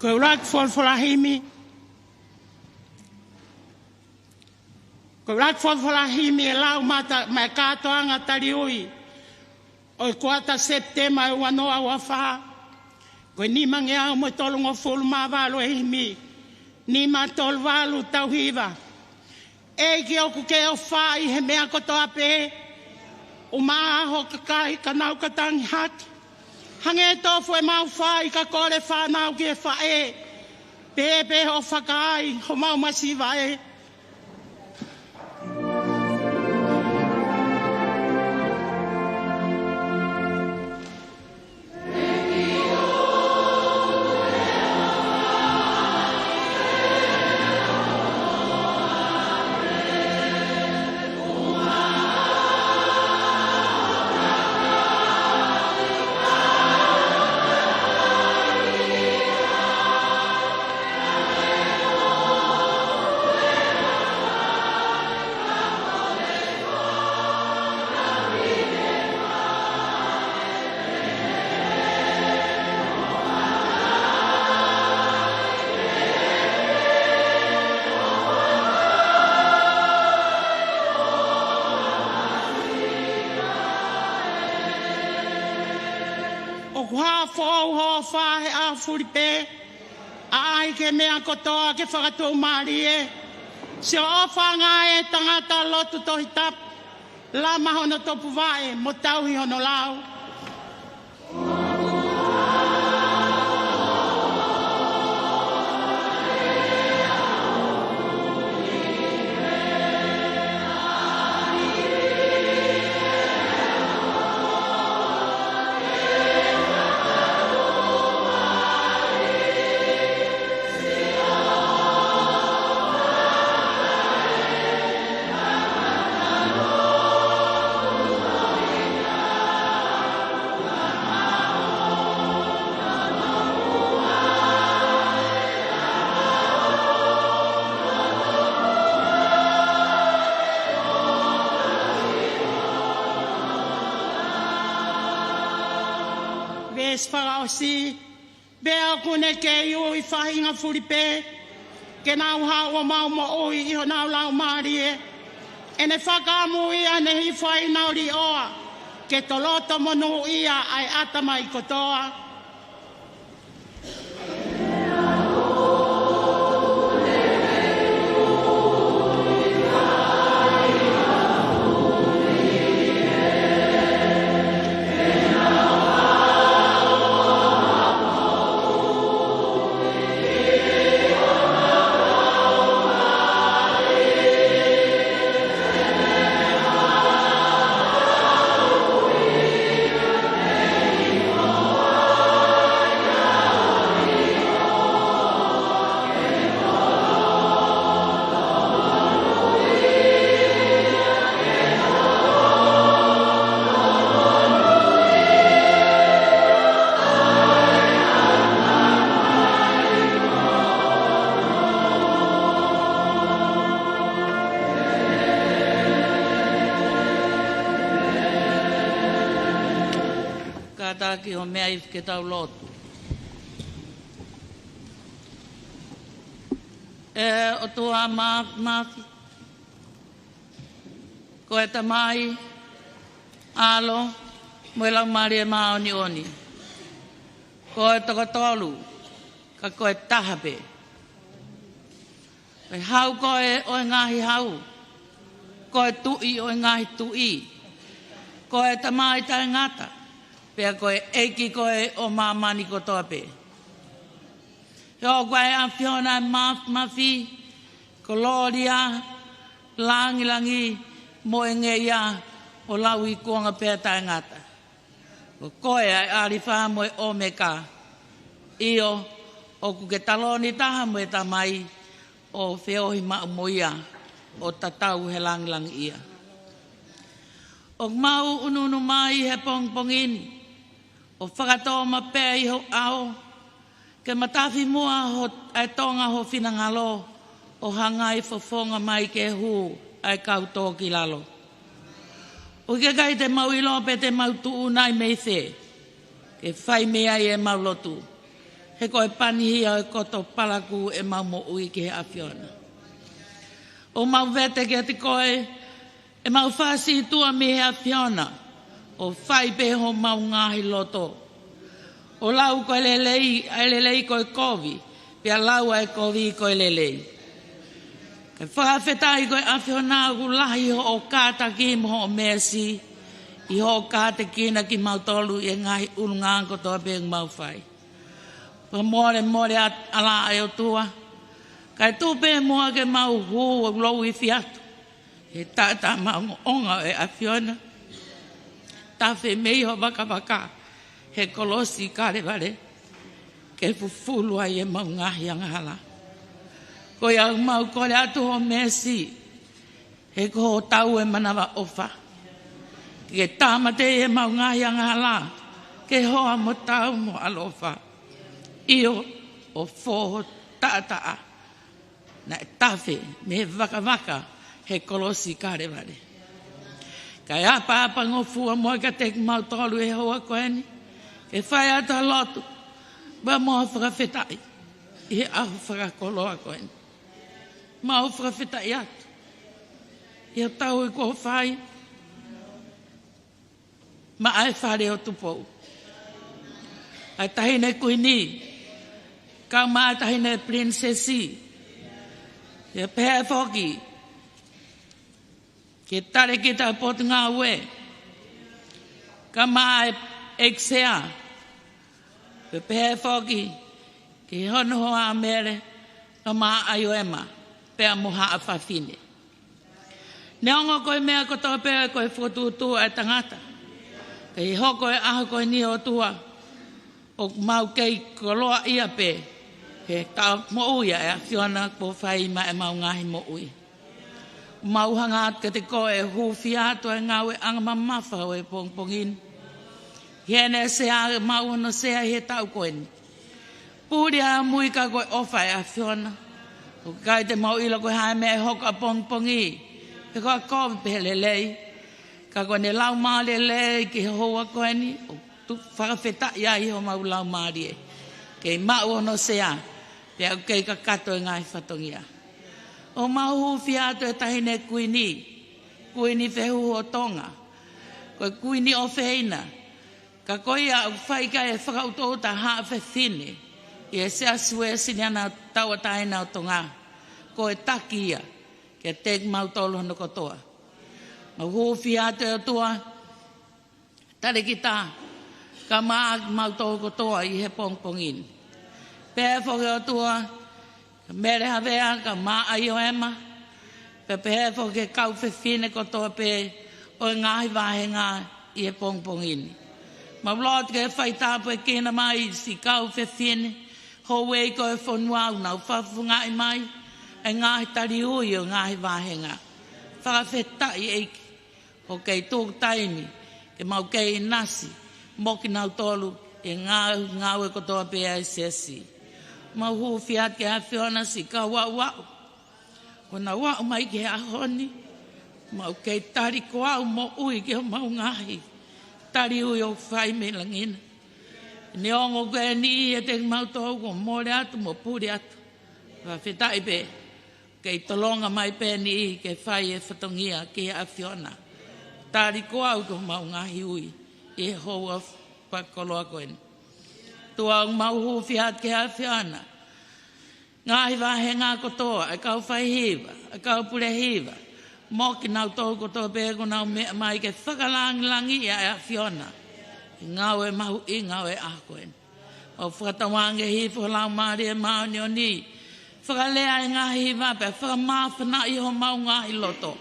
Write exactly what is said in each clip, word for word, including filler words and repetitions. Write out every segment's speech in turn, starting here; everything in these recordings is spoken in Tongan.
Ko e ʻuluaki folofola himi, ko e ʻuluaki folofola himi ʻe lau mata, maʻa e kātoanga taliui ʻo e kuata Sepitema ʻe ua noa ua fā, ko e nimangeau mo e tolungofulu mā valu e himi, nima tolu valu tau hiva. ʻEiki ʻoku ke ʻofaʻi he meʻa kotoa pē, ʻumaʻā ho kakai ka nau ka tangi hake. Hangē tofu ʻemau fai ka kole fānau ki he faʻē, pehē pē hoʻo fakaai homau masiva ē. ʻOku hā foʻou hoʻo ʻofa he ʻaho fuli pē, ʻaʻahi ki he meʻa kotoa ke fakatuʻumālie. Siʻo ʻofaʻanga ʻe tangata lotu Tohi Tapu, lama hono topuvaʻe mo tauhi hono lau. Veesi fakaʻosi, pea ʻoku ne kei ui faʻahinga fuli pē, ke nau haʻu ʻo maʻu moʻui ʻi honau laumālie. ʻEne fakaʻamu ia ʻene hifo ai ʻenau liʻoa, ke toloto monūʻia ʻa e ʻatamai kotoa. Kātaki ʻo meʻa ʻi he ke tau lotu. ʻE ʻOtua Māfimafi, ko e Tamai, ʻAlo, mo e Laumālie Māʻoniʻoni. Ko e toko tolu, ka ko e taha pē. Ko e Hau koe ʻo e ngaahi hau, ko e Tuʻi ʻo e ngaahi tuʻi, ko e Tamai taʻengata, pea ko e ʻEiki koe ʻo māmani kotoa pē. He ʻoku ʻa e ʻAfiona ʻa e Māfimafi, kolōlia, lāngilangi, mo e ngeia, ʻo lauikuonga pea taʻengata. Ko koe ʻa e ʻAlifa mo e ʻOmeka. ʻIo, ʻoku ke taloni taha mo e Tamai, ʻo feohi maʻu mo ia, ʻo tatau he lāngilangiʻia. ʻOku mau ʻunuʻunu mai he pongipongi ni, ʻo fakatō maʻu pē ʻi ho ʻao, ke matafi muʻa ho, ʻa e tonga ho finangalo, ʻo hangai fofonga mai ke hū ʻa e kau tō ki lalo. ʻOku ʻikai te mau ʻilo pe te mau tuʻu nai mei fē, ke fai mei ai ʻemau lotu. He ko e pani ia ʻo e koto palakū ʻemau moʻui ki he ʻAfiona. ʻOku mau vete kiate koe, ʻemau fakasītuʻa mei he ʻAfiona, ʻo fai pē homau ngaahi loto. ʻO lau ko e lelei ʻa e lelei ko e kovi, pea lau ʻa e kovi ko e lelei. Kae fakafetaʻi ko e ʻAfiona ʻoku lahi hoʻo kātaki mo hoʻo meesi, ʻi hoʻo kātekina kimautolu ʻi he ngaahi ʻulungaanga kotoa pē ʻoku mau fai. Fakamolemole atu ʻa e ʻOtua, kae tuku pē muʻa ke mau hū ʻo louifi atu he taʻataʻa maʻongoʻonga ʻo e ʻAfiona. Tafe mei ho vakavaka he kolosi Kalevale, ke fufulu ai ʻemau ngaahi angahala. Ko ia ʻoku mau kole atu hoʻo meesi, he ko ho tau ʻe manavaʻofa. Ke tāmateʻi ʻemau ngaahi angahala, ke hoa mo tau mo ʻaloʻofa. ʻIo, ʻo fō ho taʻataʻa naʻe tafe mei he vakavaka he kolosi Kalevale. Kae ʻapaʻapangofua muʻa kiate kimautolu he houa ko eni, ke fai atu ha lotu, pea mo ha fakafetaʻi ʻi he ʻaho fakakoloa ko eni. Mau fakafetaʻi atu ʻi he tauhi kuo fai maʻa e Fale ʻo Tupou, ʻa e Taʻahine Kuini, kae ʻumaʻā e Taʻahine Pilinisesi, pea pehē foki ki he Talēkita Potungāue, kae ʻumaʻā e ʻEiki Sea, pea pehē foki ki hono hoa ʻa Mele, kae ʻumaʻā ʻa ʻIoema, pea mo haʻa fafine. Neongo ko e meʻa kotoa pē ko e fokotuʻutuʻu ʻa e tangata, ka ʻi he hoko e ʻaho ko eni, ʻOtua, ʻoku mau kei koloaʻia pē he tau moʻui ʻa e ʻAfiona kuo fai maʻa ʻemau ngaahi moʻui. Mau hanga atu kiate koe ʻo hūfia atu ʻa e ngāueʻanga mamafa ʻo e pongipongi ni. Heʻene sea, mau hono sea ʻi he taʻu ko eni. Puli ʻamui ka ko e ʻofa ʻa e ʻAfiona. ʻOku ʻikai te mau ʻilo ko e hā e meʻa ʻe hoko ʻapongipongi, pe ko e kovi pe lelei. Ka ko ʻene laumālie lelei ki he houa ko eni, ʻoku fakafetaʻi ai homau laumālie. Kei maʻu hono sea, pea ʻoku kei kakato e ngaahi fatongia. ʻOku mau hūfia atu e Taʻahine Kuini, Kuini Fehuhu ʻo Tonga, ko e Kuini ʻofeina, ka ko ia ʻoku fai ki ai e fakaʻutoʻuta ʻa haʻa fefine ʻi he Siasi Uēsiliana Tauʻatāina ʻo Tonga, ko e taki ia kiate kimautolu hono kotoa. Mau hūfia atu, ʻOtua, Talēkita, kae ʻumaʻā kimautolu kotoa ʻi he pongipongi ni. Pehē foki, ʻOtua, Mele Havea, kae ʻumaʻā ʻa ʻIoema, pea pehē foki ki he kau fefine kotoa pē ʻo e ngaahi vāhenga ʻi he pongipongi ni. Mau lotu ke fai tāpuekina mai siʻi kau fefine, houʻeiki ʻo e fonua ʻoku nau fakafofongaʻi mai ʻa e ngaahi taliui ʻo e ngaahi vāhenga. Fakafetaʻi, ʻEiki, ʻoku kei tuku taimi ke mau kei ʻinasi mo kinautolu ʻi he ngāue, ngāue kotoa pē ʻa e siasi. Mau hūfia atu ki he ʻAfiona siʻi kau aʻuaʻu kuo nau aʻu mai ki he ʻaho ni. Mau kei tali ko au moʻui ki homau ngaahi taliui ʻoku fai mei langi na. Neongo ko eni ʻiate kimautolu, kuo mole atu mo puli atu. Fakafetaʻi pē, kei tolonga mai pē eni ke fai e fatongia ki he ʻAfiona. Tali ko au ki homau ngaahi ui ʻi he houa fakakoloa ko eni. ʻOtua, ʻoku mau hūfia atu ki he ʻAfiona, ngaahi vāhenga kotoa, ʻa e kau faihiva, ʻa e kau pule hiva, mo kinautolu kotoa pē kuo nau meʻa mai ke fakalangilangiʻi ʻa e ʻAfiona ʻi he ngāue mahuʻinga ʻo e ʻaho ko eni. ʻOku fakatauange hifo ho Laumālie Māʻoniʻoni, fakalea e ngaahi hiva pea fakamāfanaʻi homau ngaahi loto.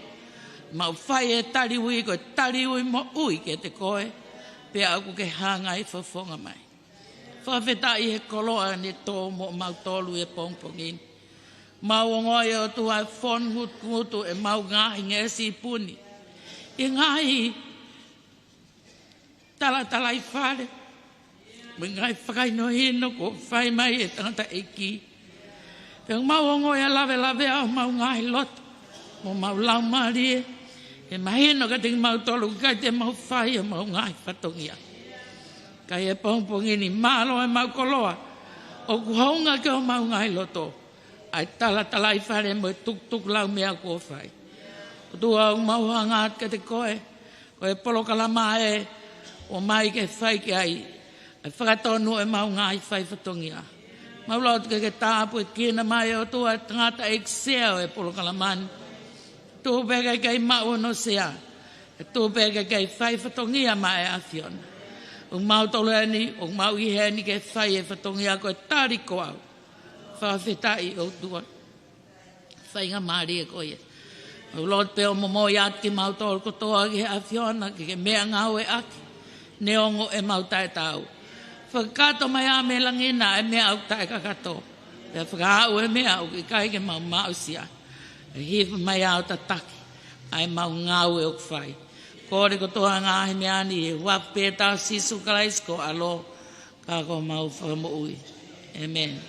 Mau fai e taliui ko e taliui moʻui kiate koe, pea ʻoku ke hanga ʻo fofonga mai. Fakafetaʻi he koloa ne tō moʻomautolu he pongipongi ni. Mau ongoʻi, ʻOtua, e fonu ngutungutu ʻemau ngaahi ngeʻesi ipu ni ʻi he ngaahi talatalaifale mo e ngaahi fakahinohino kuo fai mai ʻe he tangataʻeiki. Pea mau ongoʻi ʻa e lavelavea ʻo homau ngaahi loto mo homau laumālie, ʻe mahino kiate kimautolu ʻoku ʻikai te mau fai ʻemau ngaahi fatongia. Ka ʻi he pongipongi ni, mālō ʻemau koloa, ʻOku hounga ki homau ngaahi loto ʻa e talatalaifale mo e tukutuku laumeʻa kuo fai. ʻOtua, ʻoku mau hanga atu kiate koe, ko e polokalama ē ʻoku ʻomai ke fai ki ai ʻa e fakatonu ʻemau ngaahi fai fatongia. Mau lotu ke ke tāpuekina mai, ʻOtua, ʻa e tangataʻeiki sea ʻo e polokalama ni. Tuku pē ke kei maʻu hono sea, ʻe tuku pē ke kei fai fatongia maʻa e ʻAfiona. ʻOku mau tolu heni, ʻoku mau ʻi heni ke fai e fatongia, ko e tali ko au. Fakafetaʻi ʻOtua. Faingamālie ko ia. Mau lotu pē ʻo momoi atu kimautolu kotoa ki he ʻAfiona, ke ke meʻangāueʻaki neongo ʻemau taʻetaau. Fakakakato mai ā mei langi na ʻa e meʻa ʻoku taʻekakato, pea fakaaʻu e meʻa ʻoku ʻikai ke mau maʻusia. ʻE hifo mai ā ʻo tataki ʻa ʻemau ngāue ʻoku fai. Kole kotoa ngaahi meʻa ni ʻi he huafa pē ʻo Sīsū Kalaisi ko ho ʻAlo, ka ko homau Fakamoʻui. ʻĒmeni.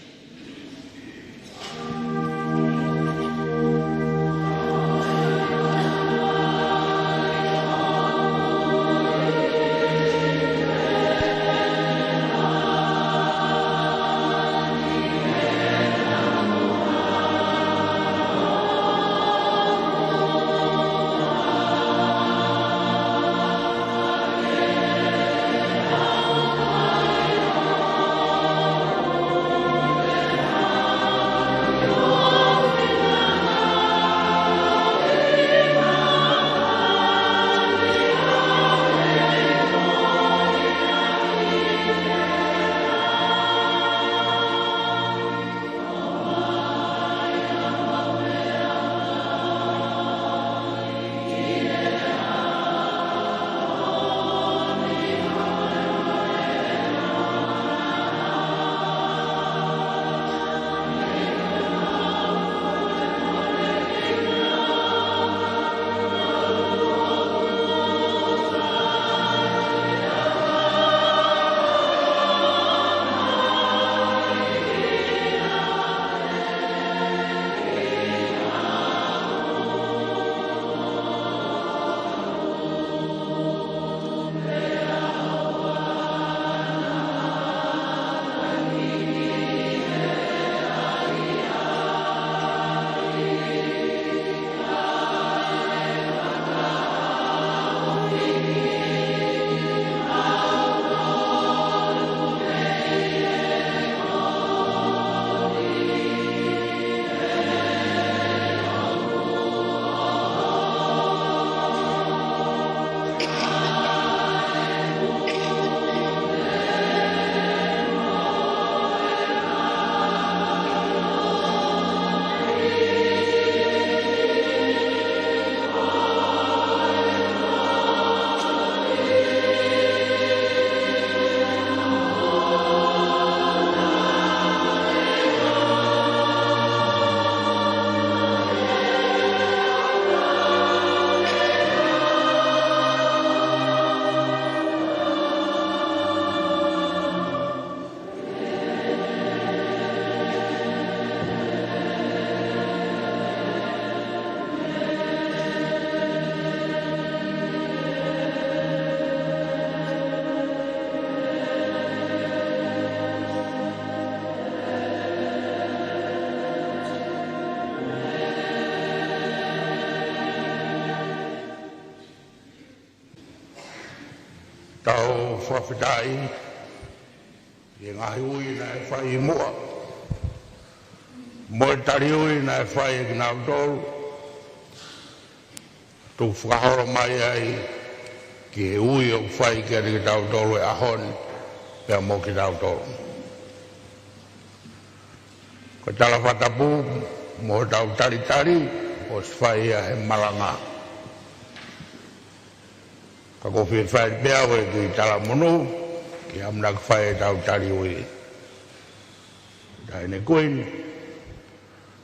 Tau fakafetaʻi ʻi he ngaahi ui naʻe fai ʻi muʻa, mo e tali ui naʻe fai ʻe kinautolu, tuku fakaholo mai ai ki he ui ʻoku fai kiate kitautolu he ʻaho ni, pea mo kitautolu. Ko e tala fakatapu mo hotau talitali, ʻosi fai ia he malanga. Ka ʻoku ou fie fai pē au e kiʻi talamonū, ke ʻamanaki fai ʻetau tali ui. Taʻahine Kuini,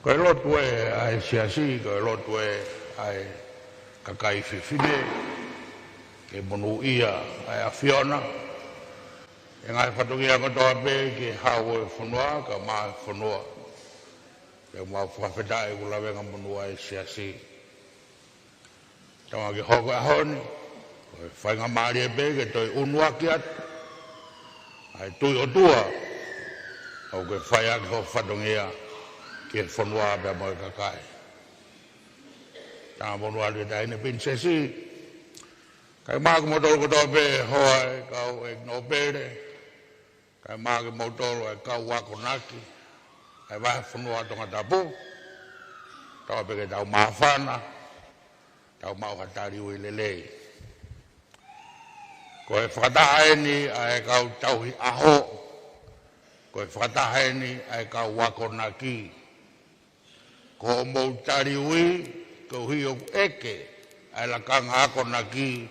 ko e lotu ē ʻa e siasi, ko e lotu ē ʻa e kakai fefine, ke monūʻia ʻa e ʻAfiona, ʻi he ngaahi fatongia kotoa pē ki he hau ʻo e fonua, kae ʻumaʻā e fonua. Pea mau fakafetaʻi ʻoku lavengamonū ʻa e siasi. Tau ke hoko he ʻaho ni, ko e faingamālie pē ke toe ʻunuaki atu ʻa e tui ʻOtua, ʻOku ke fai ʻaki ho fatongia ki he fonua pea mo e kakai. Talamonū atu ki he Taʻahine Pilinisesi, kae ʻumaʻā kimoutolu kotoa pē hoa ʻo e kau ʻEiki Nōpele, kae ʻumaʻā kimoutolu ʻa e kau akonaki ʻa e vahefonua Tongatapu. Tau pē ke tau māfana, tau maʻu ha taliui lelei. Ko e fakataha eni ʻa e kau tauhi ʻaho, ko e fakataha eni ʻa e kau akonaki. Ko hoʻomou taliui, koeʻuhi ʻoku ʻeke ʻa e lakanga akonaki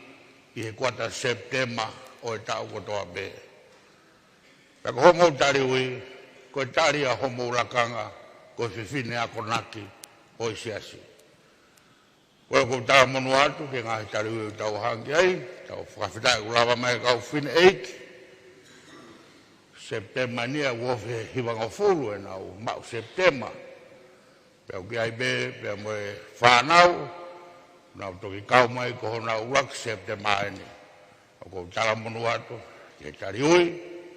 ʻi he kuata Sepitema ʻo e taʻu kotoa pē. Pea ko hoʻomou taliui, ko e tali ʻa hoʻomou lakanga ko e fefine akonaki ʻo e siasi. Ko ia ʻoku ou talamonū atu ki he ngaahi taliui ʻoku tau hanga ki ai, tau fakafetaʻi ʻoku lava mai e kau fefine ʻeiki. Sepitema ni ʻoku ofi he hivangofulu ʻenau maʻu Sepitema. Pea ʻoku ʻi ai pē, pea mo e fānau, nau toki kau mai ko honau ʻuluaki Sepitema eni. ʻOku ou talamonū atu ki he taliui,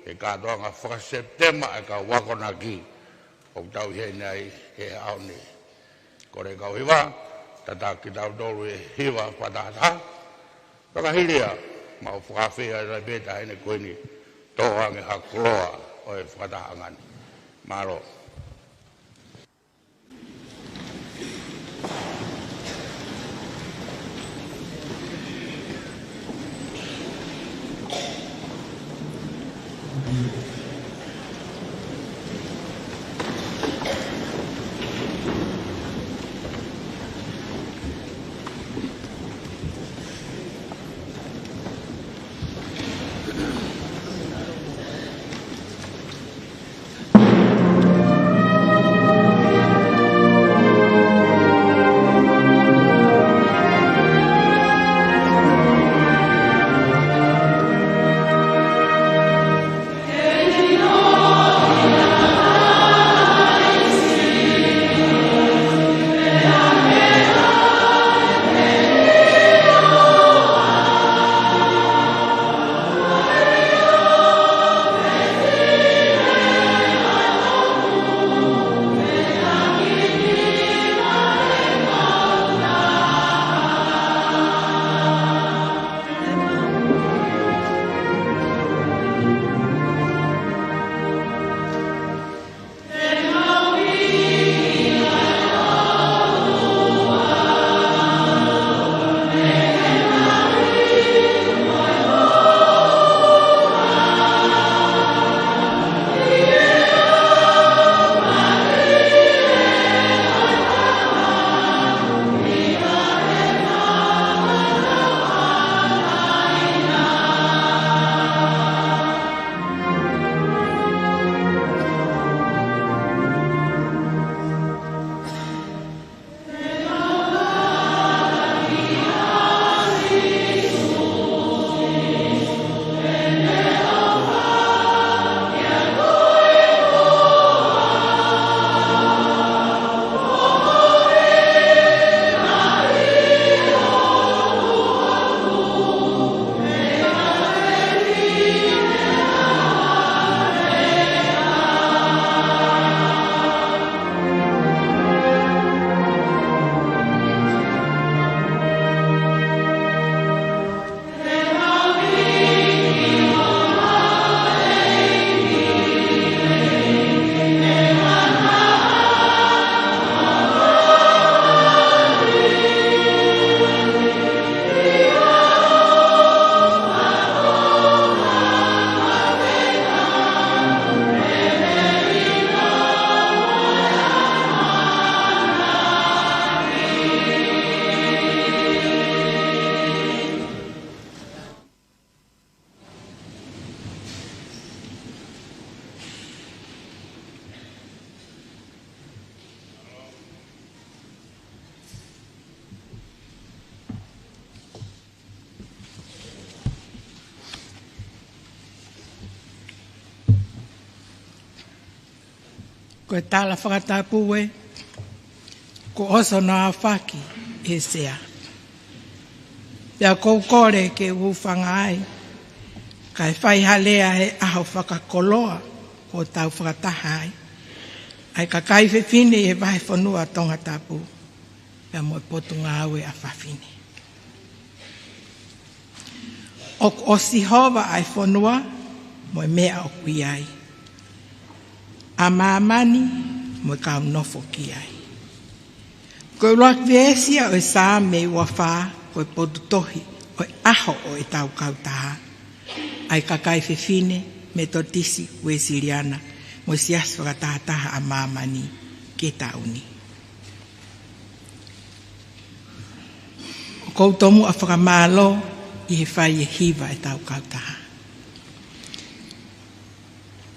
ki he kātoanga faka-Sepitema ʻa e kau akonaki ʻoku tau ʻi heni ai he ʻaho ni. Kole kau hiva, tataki kitautolu ʻi he hiva fakatahataha. Fakahili ia, mau fakafeʻiloaki pē Taʻahine Kuini, tō ange ha koloa ʻo e fakatahaʻanga ni. Mālō. Ko e tala fakatapu ē, kuo ʻosi hono aofaki ʻe he Sea. Pea ʻoku ou kole ke u hūfanga ai, kae fai ha lea he ʻaho fakakoloa, ʻo tau fakataha ai ʻa e kakai fefine ʻi he vahefonua Tongatapu, pea mo e Potungāue ʻa Fafine. ʻOku ʻo Sihova ʻa e fonua mo e meʻa ʻoku ʻi ai, ʻa māmani mo e kau nofo ki ai. Ko e ʻuluaki veesi ia ʻo e Saame ua fā, ko e potu tohi ʻo e ʻaho ʻo ʻetau kautaha ʻa e kakai fefine Metotisi Uēsiliana mo e Siasi Fakatahataha ʻa Māmani ki he taʻu ni. ʻOku ou tomuʻa fakamālō ʻi he fai e hiva ʻetau kautaha.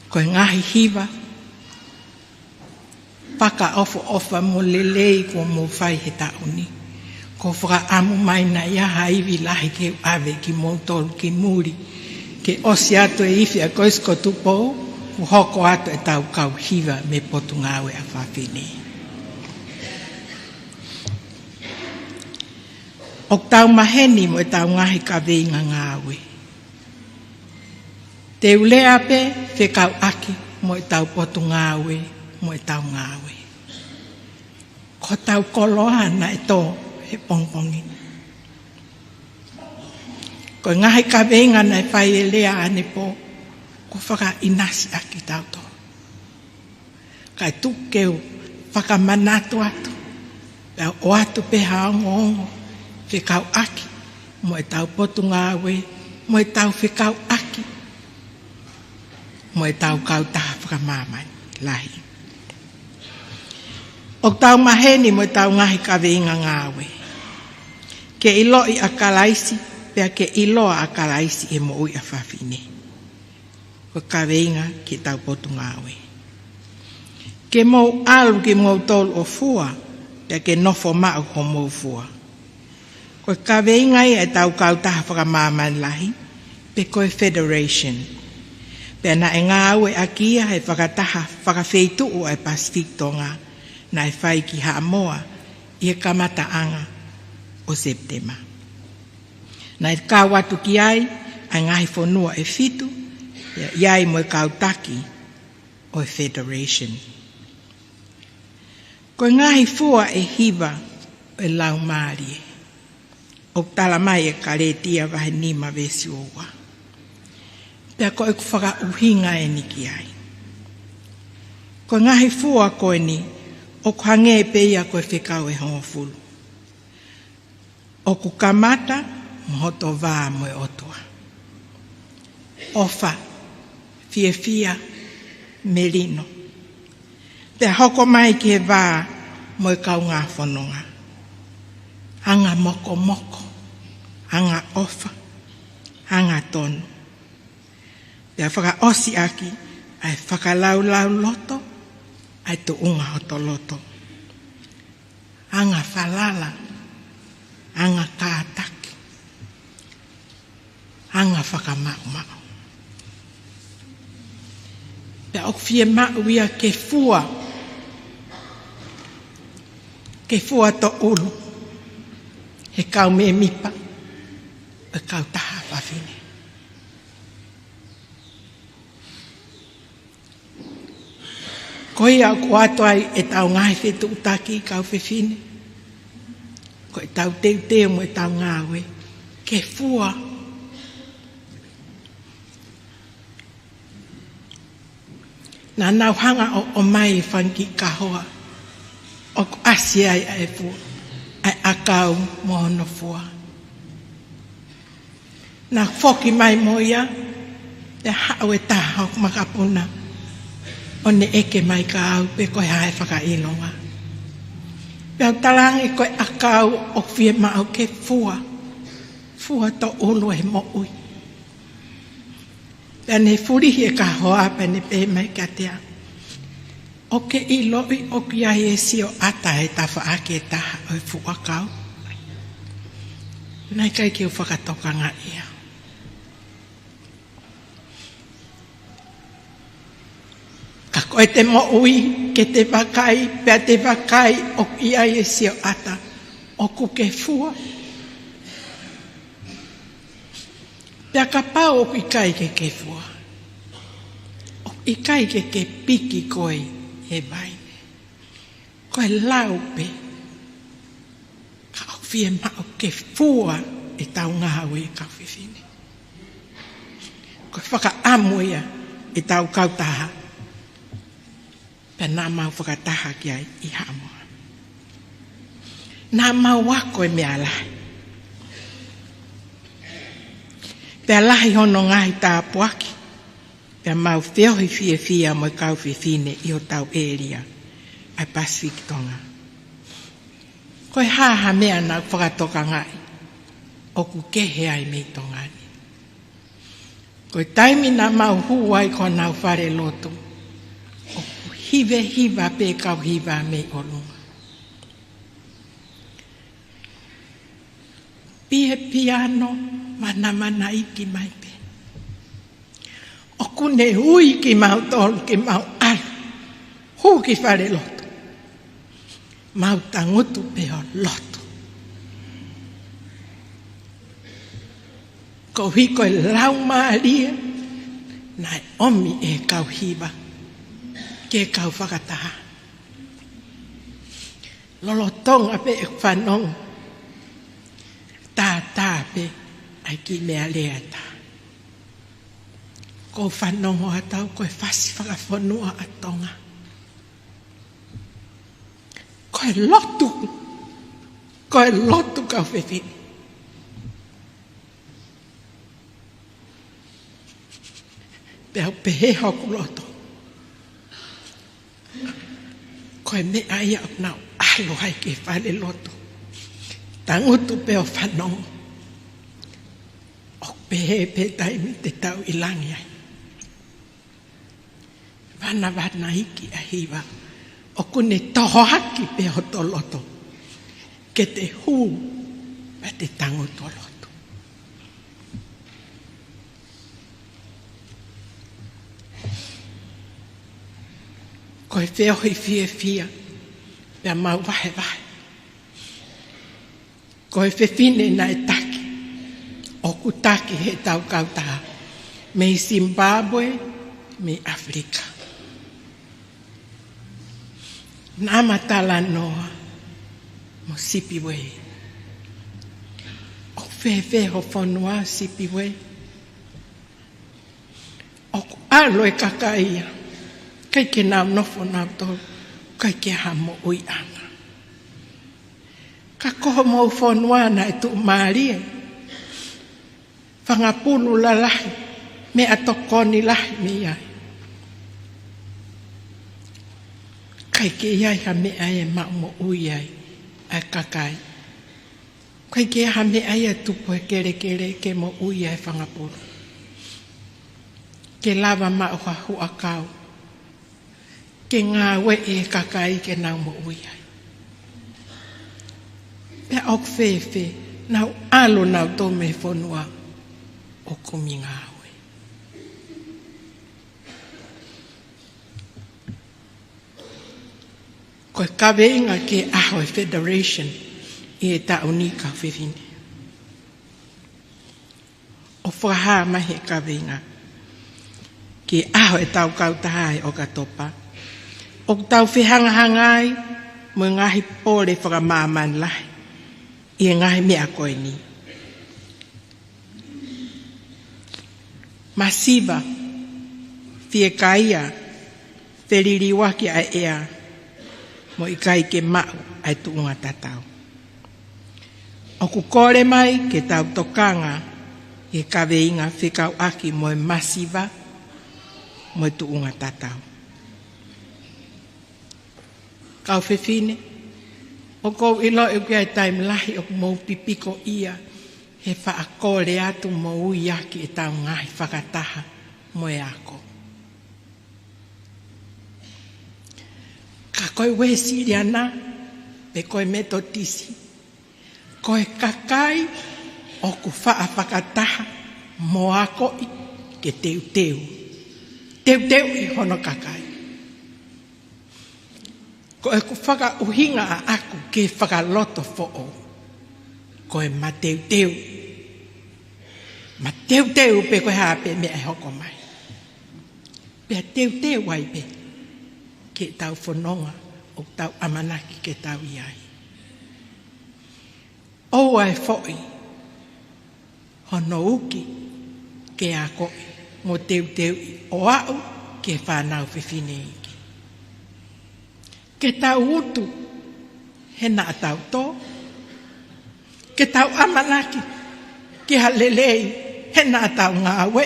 Ko e ngaahi hiva fakaʻofoʻofa mo lelei kuo mou fai he taʻu ni. ʻOku ou fakaʻamu mai naʻa ʻi ai ha ivi lahi ke u ʻave kimoutolu ki muli, ke ʻosi atu e ifi ʻa Kolisi ko Tupou, kuo hoko atu ʻetau kau hiva mei Potungāue ʻa Fafine. ʻOku tau maheni mo ʻetau ngaahi kaveinga ngāue. Te u lea pē fekauʻaki mo ʻetau Potungāue mo ʻetau ngāue. Ko hotau koloa naʻe tō he pongipongi ni. Ko e ngaahi kaveinga naʻe fai ʻe Lea ʻanepō, kuo fakaʻinasi ʻaki kitautolu. Kae tuku ke u fakamanatu atu, pea ʻoatu pē ha ongoongo fekauʻaki mo ʻetau Potungāue, mo ʻetau fekauʻaki mo ʻetau kautaha fakamāmani lahi. ʻOku tau maheni mo ʻetau ngaahi kaveinga ngāue. Ke ʻiloʻi ʻa Kalaisi, pea ke ʻiloa ʻa Kalaisi ʻi he moʻui ʻa Fafine. Ko e kaveinga ki heʻetau Potungāue. Ke mou ʻalu kimoutolu ʻo fua, pea ke nofo maʻu homou fua. Ko e kaveinga ia ʻetau kautaha fakamāmani lahi, pe ko e Federation. Pea naʻe ngāueʻaki ia he fakataha fakafeituʻu ʻa e Pasifiki Tonga, naʻe fai ki Haʻamoa ʻi he kamataʻanga ʻo Sepitema. Naʻe kau atu ki ai ʻa e ngaahi fonua ʻe fitu, ʻi ai mo e kau taki ʻo e Federation. Ko e ngaahi fua ʻe hiva ʻo e Laumālie. ʻOku tala mai ʻe Kalētia vahe nima veesi ua. Pea ko ʻeku fakaʻuhinga eni ki ai. Ko e ngaahi fua ko eni, ʻoku hangē pē ia ko e fekau ʻe hongofulu. ʻOku kamata mo hoto vā mo e ʻOtua. ʻOfa, fiefia, melino. Pea hoko mai ki he vā mo e kaungā fononga. Anga mokomoko, anga ʻofa, anga tonu. Pea fakaʻosi ʻaki ʻa e fakalaulauloto ʻa e tuʻunga hoto loto. Anga falala, anga kātaki, anga fakamaʻumaʻu. Pea ʻoku fiemaʻu ia ke fua, ke fua toʻulu he kau mēmipa ʻo e kautaha fafine. Ko ia ʻoku ʻoatu ai ʻetau ngaahi fetuʻutaki kau fefine. Ko ʻetau teuteu mo ʻetau ngāue ke fua. Naʻa nau hanga ʻo ʻomai e fanga kiʻi kahoa ʻoku ʻasi ai ʻa e fua, ʻa e ʻakau mo hono fua. Naʻa ku foki mai mo ia, pea haʻu e taha hoku makapuna ʻo ne ʻeke mai kiate au pe ko e hā e fakaʻilonga. Pea u talaange ko e ʻakau ʻoku fiemaʻu ke fua, fua toʻulu he moʻui. Pea ne fulihi e kahoa pea ne pehē mai kiate au, ʻoku ke ʻiloʻi ʻoku ʻi ai e sioʻata he tafaʻaki ʻe taha ʻo e fuʻu ʻakau? Naʻe ʻikai ke u fakatokangaʻi ia. Ka ko ʻete moʻui, ke te vakai, pea te vakai ʻoku ʻi ai e sioʻata ʻoku ke fua. Pea kapau ʻoku ʻikai ke ke fua, ʻoku ʻIkai ke ke piki koe ʻe he vaine. Ko e lau pē. Ka ʻoku fiemaʻu ke fua ʻetau ngāue, kau fefine. Ko e fakaʻamu ia ʻetau kautaha. Pea naʻa mau fakataha ki ai ʻi Haʻamoa. Naʻa mau ako e meʻa lahi. Pea lahi hono ngaahi tāpuaki. Pea mau feohi fiefia mo e kau fefine ʻi hotau ʻēlia ʻa e Pasifiki Tonga. Ko e hā ha meʻa naʻa ku fakatokangaʻi ʻoku kehe ai mei Tonga ni. Ko e taimi naʻa mau hū ai ki honau falelotu, ʻoku hivehiva pē kau hiva mei ʻolunga. Pie piano, manamanaʻi ki mai pē. ʻOku ne ui kimautolu ke mau ʻalu. Hū ki falelotu. Mau tangutu pē ʻo lotu. Koeʻuhi ko e laumālie naʻe ʻomi ʻe he kau hiva ki he kau fakataha. Lolotonga pē ʻeku fanongo, tātā pē ʻa e kiʻi meʻalea ʻe taha. Ko e fanongo ʻa tautolu ko e fasi fakafonua ʻa Tonga. Ko e lotu, ko e lotu, kau fefine. Pea u pehē hoku loto, ko e meʻa ia ʻoku nau ʻalu ai ki he falelotu, tangutu pē ʻo fanongo. ʻOku pehē pē taimi te tau ʻi langi ai. Vanavanaiki ʻa e hiva, ʻoku ne tohoaki pē hoto loto ke te hū, pea te tangutu ʻo lotu. Ko e feohi fiefia, pea mau vahevahe. Ko e fefine naʻe taki, ʻoku taki heʻetau kautaha, mei Zimbabwe, mei ʻAfilika. Naʻa ma talanoa mo Sipiwe. ʻOku fēfē ho fonua, Sipiwe? ʻOku ʻalu e kakai ia, ʻikai ke nau nofo nautolu, ʻikai ke ʻi ai ha moʻuiʻanga. Ka ko homou fonua naʻe tuʻumālie, fanga pulu lalahi, meʻatokoni lahi mei ai. ʻIkai ke ʻi ai ha meʻa ʻe maʻu moʻui ai ʻa e kakai. ʻIkai ke ʻi ai ha meʻa ia ʻe tupu he kelekele ke moʻui ai e fanga pulu. Ke lava maʻu ha huʻakau ke ngāueʻi ʻe he kakai ke nau moʻui ai. Pea ʻoku fēfē, nau ʻalu nautolu mei he fonua ʻo kumi ngāue. Ko e kaveinga ki he ʻaho e Federation ʻi he taʻu ni, kau fefine, ʻoku fakahā mai he kaveinga ki he ʻaho ʻetau kautaha ʻi ʻOkatopa, ʻoku tau fehangahangai mo e ngaahi pole fakamāmani lahi ʻi he ngaahi meʻa ko eni. Masiva, fiekaia, feliliuaki ʻa e ʻea, mo e ʻikai ke maʻu ʻa e tuʻunga tatau. ʻOku kole mai ke tau tokanga ki he kaveinga fekauʻaki mo e masiva mo e tuʻunga tatau. Kau fefine, ʻoku ou ʻilo ʻoku ʻi ai e taimi lahi ʻoku mou pipikoʻia he faʻa kole atu mo ui ʻaki ʻetau ngaahi fakataha mo e ako. Ka ko e Uēsiliana, pe ko e Metotisi, ko e kakai ʻoku faʻa fakataha mo akoʻi ke teuteu. Teuteuʻi hono kakai. Ko ʻeku fakaʻuhinga ʻaʻaku ki he fakalotofoʻou, ko e mateuteu. Mateuteu pē ko e hā pē meʻa ʻe hoko mai. Pea teuteu ai pē ke tau fononga ʻoku tau ʻamanaki ke tau ʻi ai. ʻOua ʻe foʻi hono uki ke akoʻi mo teuteuʻi ʻo aʻu ki he fānau fefine iiki. Ke tau utu he naʻa tau tō. Ke tau ʻamanaki ki ha lelei he naʻa tau ngāue.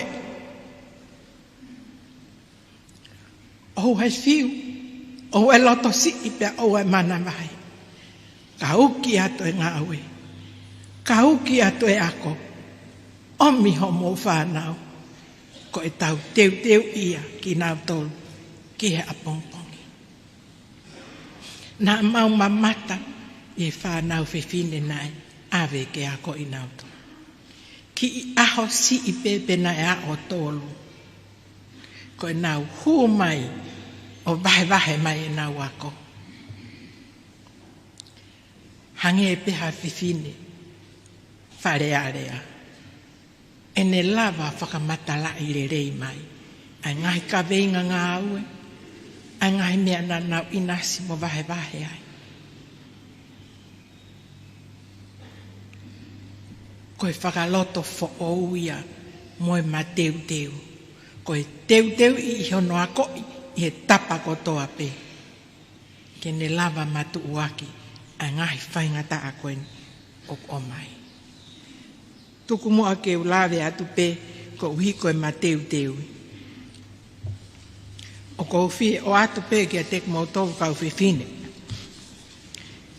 ʻOua ʻe fiu, ʻoua ʻe loto siʻi pea ʻoua ʻe manavahē. Ka uki atu e ngāue, ka uki atu e ako, ʻomi hoʻomou fānau, ko e tau teuteu ia kinautolu ki he ʻapongipongi. Naʻa mau mamata ʻi he fānau fefine naʻe ʻave ke akoʻi nautolu. Kiʻi ʻaho siʻi pē pe naʻe aʻu ʻo tolu, ko ʻenau hū mai ʻo vahevahe mai ʻenau ako. Hangē pē ha fefine Fale Alea, ʻene lava fakamatalaʻi lelei mai ʻa e ngaahi kaveinga ngāue, ʻa e ngaahi meʻa naʻa nau ʻinasi mo vahevahe ai. Ko e fakaloto foʻou ia mo e mateuteu. Ko e teuteuʻi ʻi hono akoʻi ʻi he tapa kotoa pē, ke ne lava matuʻuaki ʻa e ngaahi faingataʻa ko eni ʻoku ʻomai. Tuku muʻa ke u lave atu pē koeʻuhi ko e mateuteu. ʻOku ou fie ʻoatu pē kiate kimoutolu kau fefine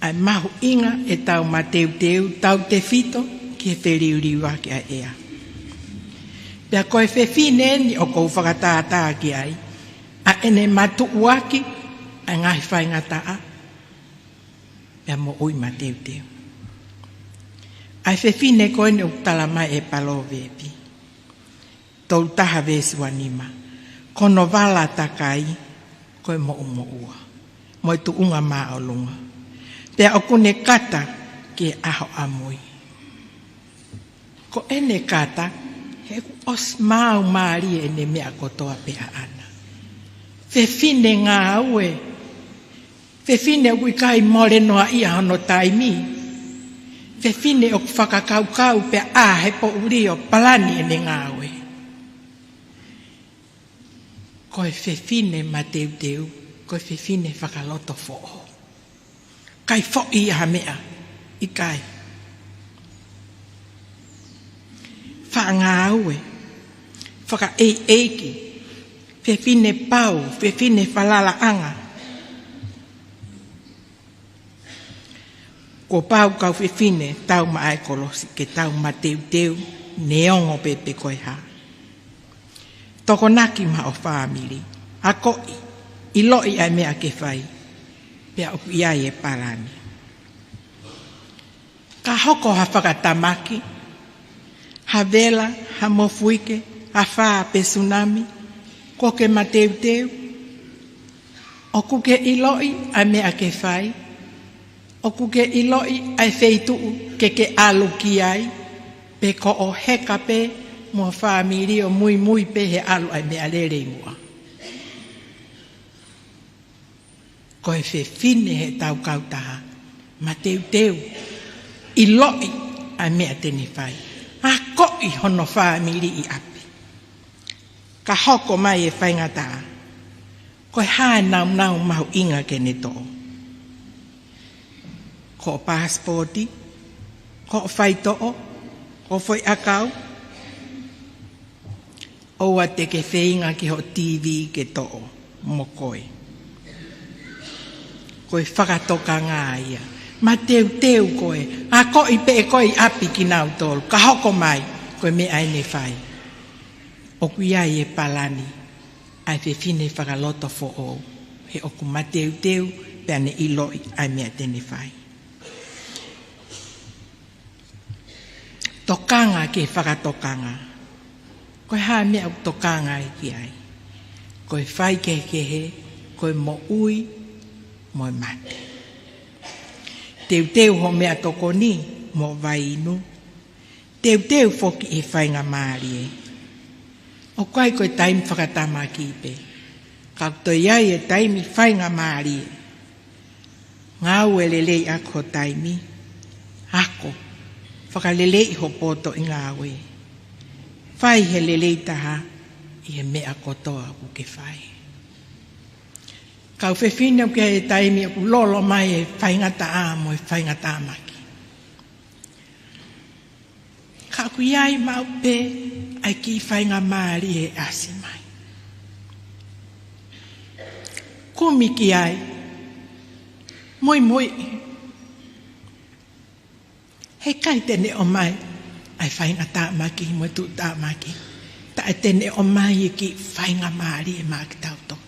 ʻa e mahuʻinga ʻetau mateuteu tautefito ki he feliuliuaki ʻa e ʻea. Pea ko e fefine eni ʻoku ou fakatātā ki ai, ʻa ʻene matuʻuaki ʻa e ngaahi faingataʻa pea moʻui mateuteu. ʻA e fefine ko eni ʻoku tala mai ʻe Palōveepi tolu taha veesi ua nima, ko hono vala takai ko e moʻumoʻua mo e tuʻunga māʻolunga, pea ʻoku ne kata ki he ʻaho ʻamui. Ko ʻene kata, he kuo ʻosi maau mālie ʻene meʻa kotoa pē ʻaʻana. Fefine ngāue, fefine ʻoku ʻikai mole noaʻia hono taimi, fefine ʻoku fakakaukau pea ʻā he poʻuli ʻo palani ʻene ngāue. Ko e fefine mateuteu, ko e fefine fakaloto foʻou. ʻIkai foʻi ha meʻa, ʻikai. Faʻa ngāue, fakaʻeiʻeiki, fefine pau, fefine falalaʻanga. Kuo pau kau fefine tau maʻa e kolosi ke tau mateuteu, neongo pē pe ko e hā. Tokonaki maʻa ho fāmili, akoʻi, ʻiloʻi ʻa e meʻa ke fai, pea ʻoku ʻi ai e palani. Ka hoko ha fakatamaki, ha vela, ha mofuike, ha fā pe sunami, kuo ke mateuteu? ʻOku ke ʻiloʻi ʻa e meʻa ke fai? ʻOku ke ʻiloʻi ʻa e feituʻu ke ke ʻalu ki ai? Pe ko hoʻo heka pē mo e fāmili ʻo muimui pē he ʻalu ʻa e meʻalele ʻi muʻa? Ko e fefine heʻetau kautaha, mateuteu, ʻiloʻi ʻa e meʻa te ne fai, akoʻi hono fāmili ʻi ʻapi. Ka hoko mai e faingataʻa, ko e hā e nāunau mahuʻinga ke ne toʻo? Ko hoʻo paasipooti, ko hoʻo faitoʻo, ko hoʻo foʻi ʻakau? ʻOua te ke feinga ki hoʻo TV ke toʻo mo koe. Ko e fakatokanga ia. Mateuteu koe, akoʻi pē ʻe koe ʻi ʻapi kinautolu, ka hoko mai, ko e meʻa ʻe ne fai. ʻOku ʻi ai e palani ʻa e fefine fakaloto foʻou, he ʻoku mateuteu pea ne ʻiloʻi ʻa e meʻa te ne fai. Tokanga ki he fakatokanga. Ko e hā e meʻa ʻoku tokanga ai ki ai? Ko e faikehekehe, ko e moʻui mo e mate. Teuteu hoʻo meʻatokoni mo e vai inu. Teuteu foki e faingamālie. ʻOku ʻikai ko e taimi fakatamaki pē. Ka ʻoku toe ʻi ai e taimi faingamālie. Ngāue lelei ʻaki ho taimi. Ako. Fakaleleiʻi ho poto ʻi ngāue. Fai he lelei taha ʻi he meʻa kotoa ʻoku ke fai. Kau fefine, ʻoku ʻi ai e taimi ʻoku lolo mai e faingataʻa mo e faingataʻamaki. Ka ʻoku ʻi ai maʻu pē ʻa e kiʻi faingamālie ʻe ʻasi mai. Kumi ki ai. Muimui. Heʻikai te ne ʻomai ʻa e faingataʻamaki mo e tuʻutāmaki. Taʻe te ne ʻomai e kiʻi faingamālie maʻa kitautolu.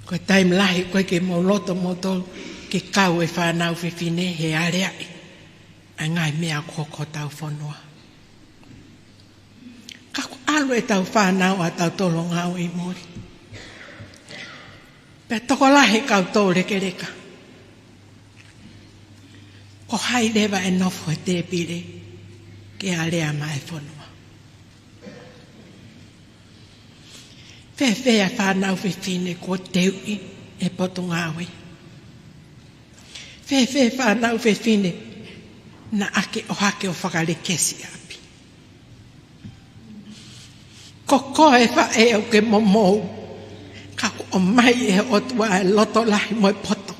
Ko e taimi lahi ʻoku ʻikai ke mou loto moutolu ke kau e fānau fefine he aleaʻi ʻa e ngaahi meʻa ʻoku hoko hotau fonua. Ka ʻoku ʻalu ʻetau fānau ʻa tautolu ʻo ngāue ʻi muli. Pea tokolahi e kau toulekeleka. Ko hai leva ʻe nofo he tēpile ke alea maʻa e fonua? Fēfē ʻa e fānau fefine kuo teuʻi ʻe he Potungāue? Fēfē fānau fefine naʻa ke ʻohake ʻo fakalekesi ʻapi? Ko koe faʻē ʻoku ke momou, ka ʻoku ʻomai ʻe he ʻOtua e loto lahi mo e poto.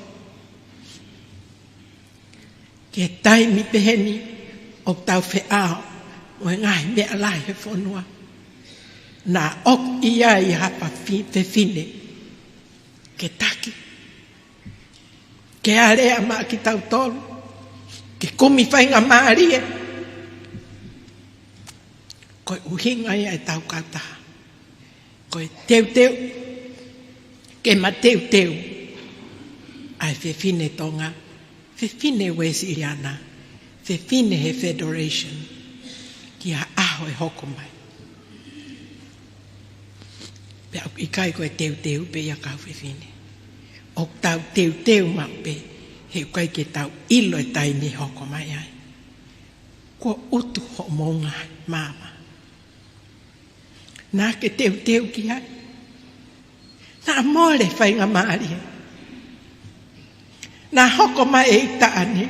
Ki he taimi pehē ni ʻoku tau feʻao mo e ngaahi meʻa lahi he fonua, naʻa ʻoku ʻi ai ha fafi-, fefine ke taki, ke alea maʻa kitautolu, ke kumi faingamālie. Ko e ʻuhinga ia ʻetau kautaha. Ko e teuteu, ke mateuteu ʻa e fefine Tonga, fefine Uēsiliana, fefine he Federation, ki ha ʻaho ʻe hoko mai. Pea ʻoku ʻikai ko e teuteu pē ia, kau fefine. ʻOku tau teuteu maʻu pē, he ʻoku ʻikai ke tau ʻilo e taimi ʻe hoko mai ai. Kuo utu hoʻomou ngaahi maama. Naʻa ke teuteu ki ai. Naʻa mole faingamālie. Naʻa hoko mai e ʻi taʻane,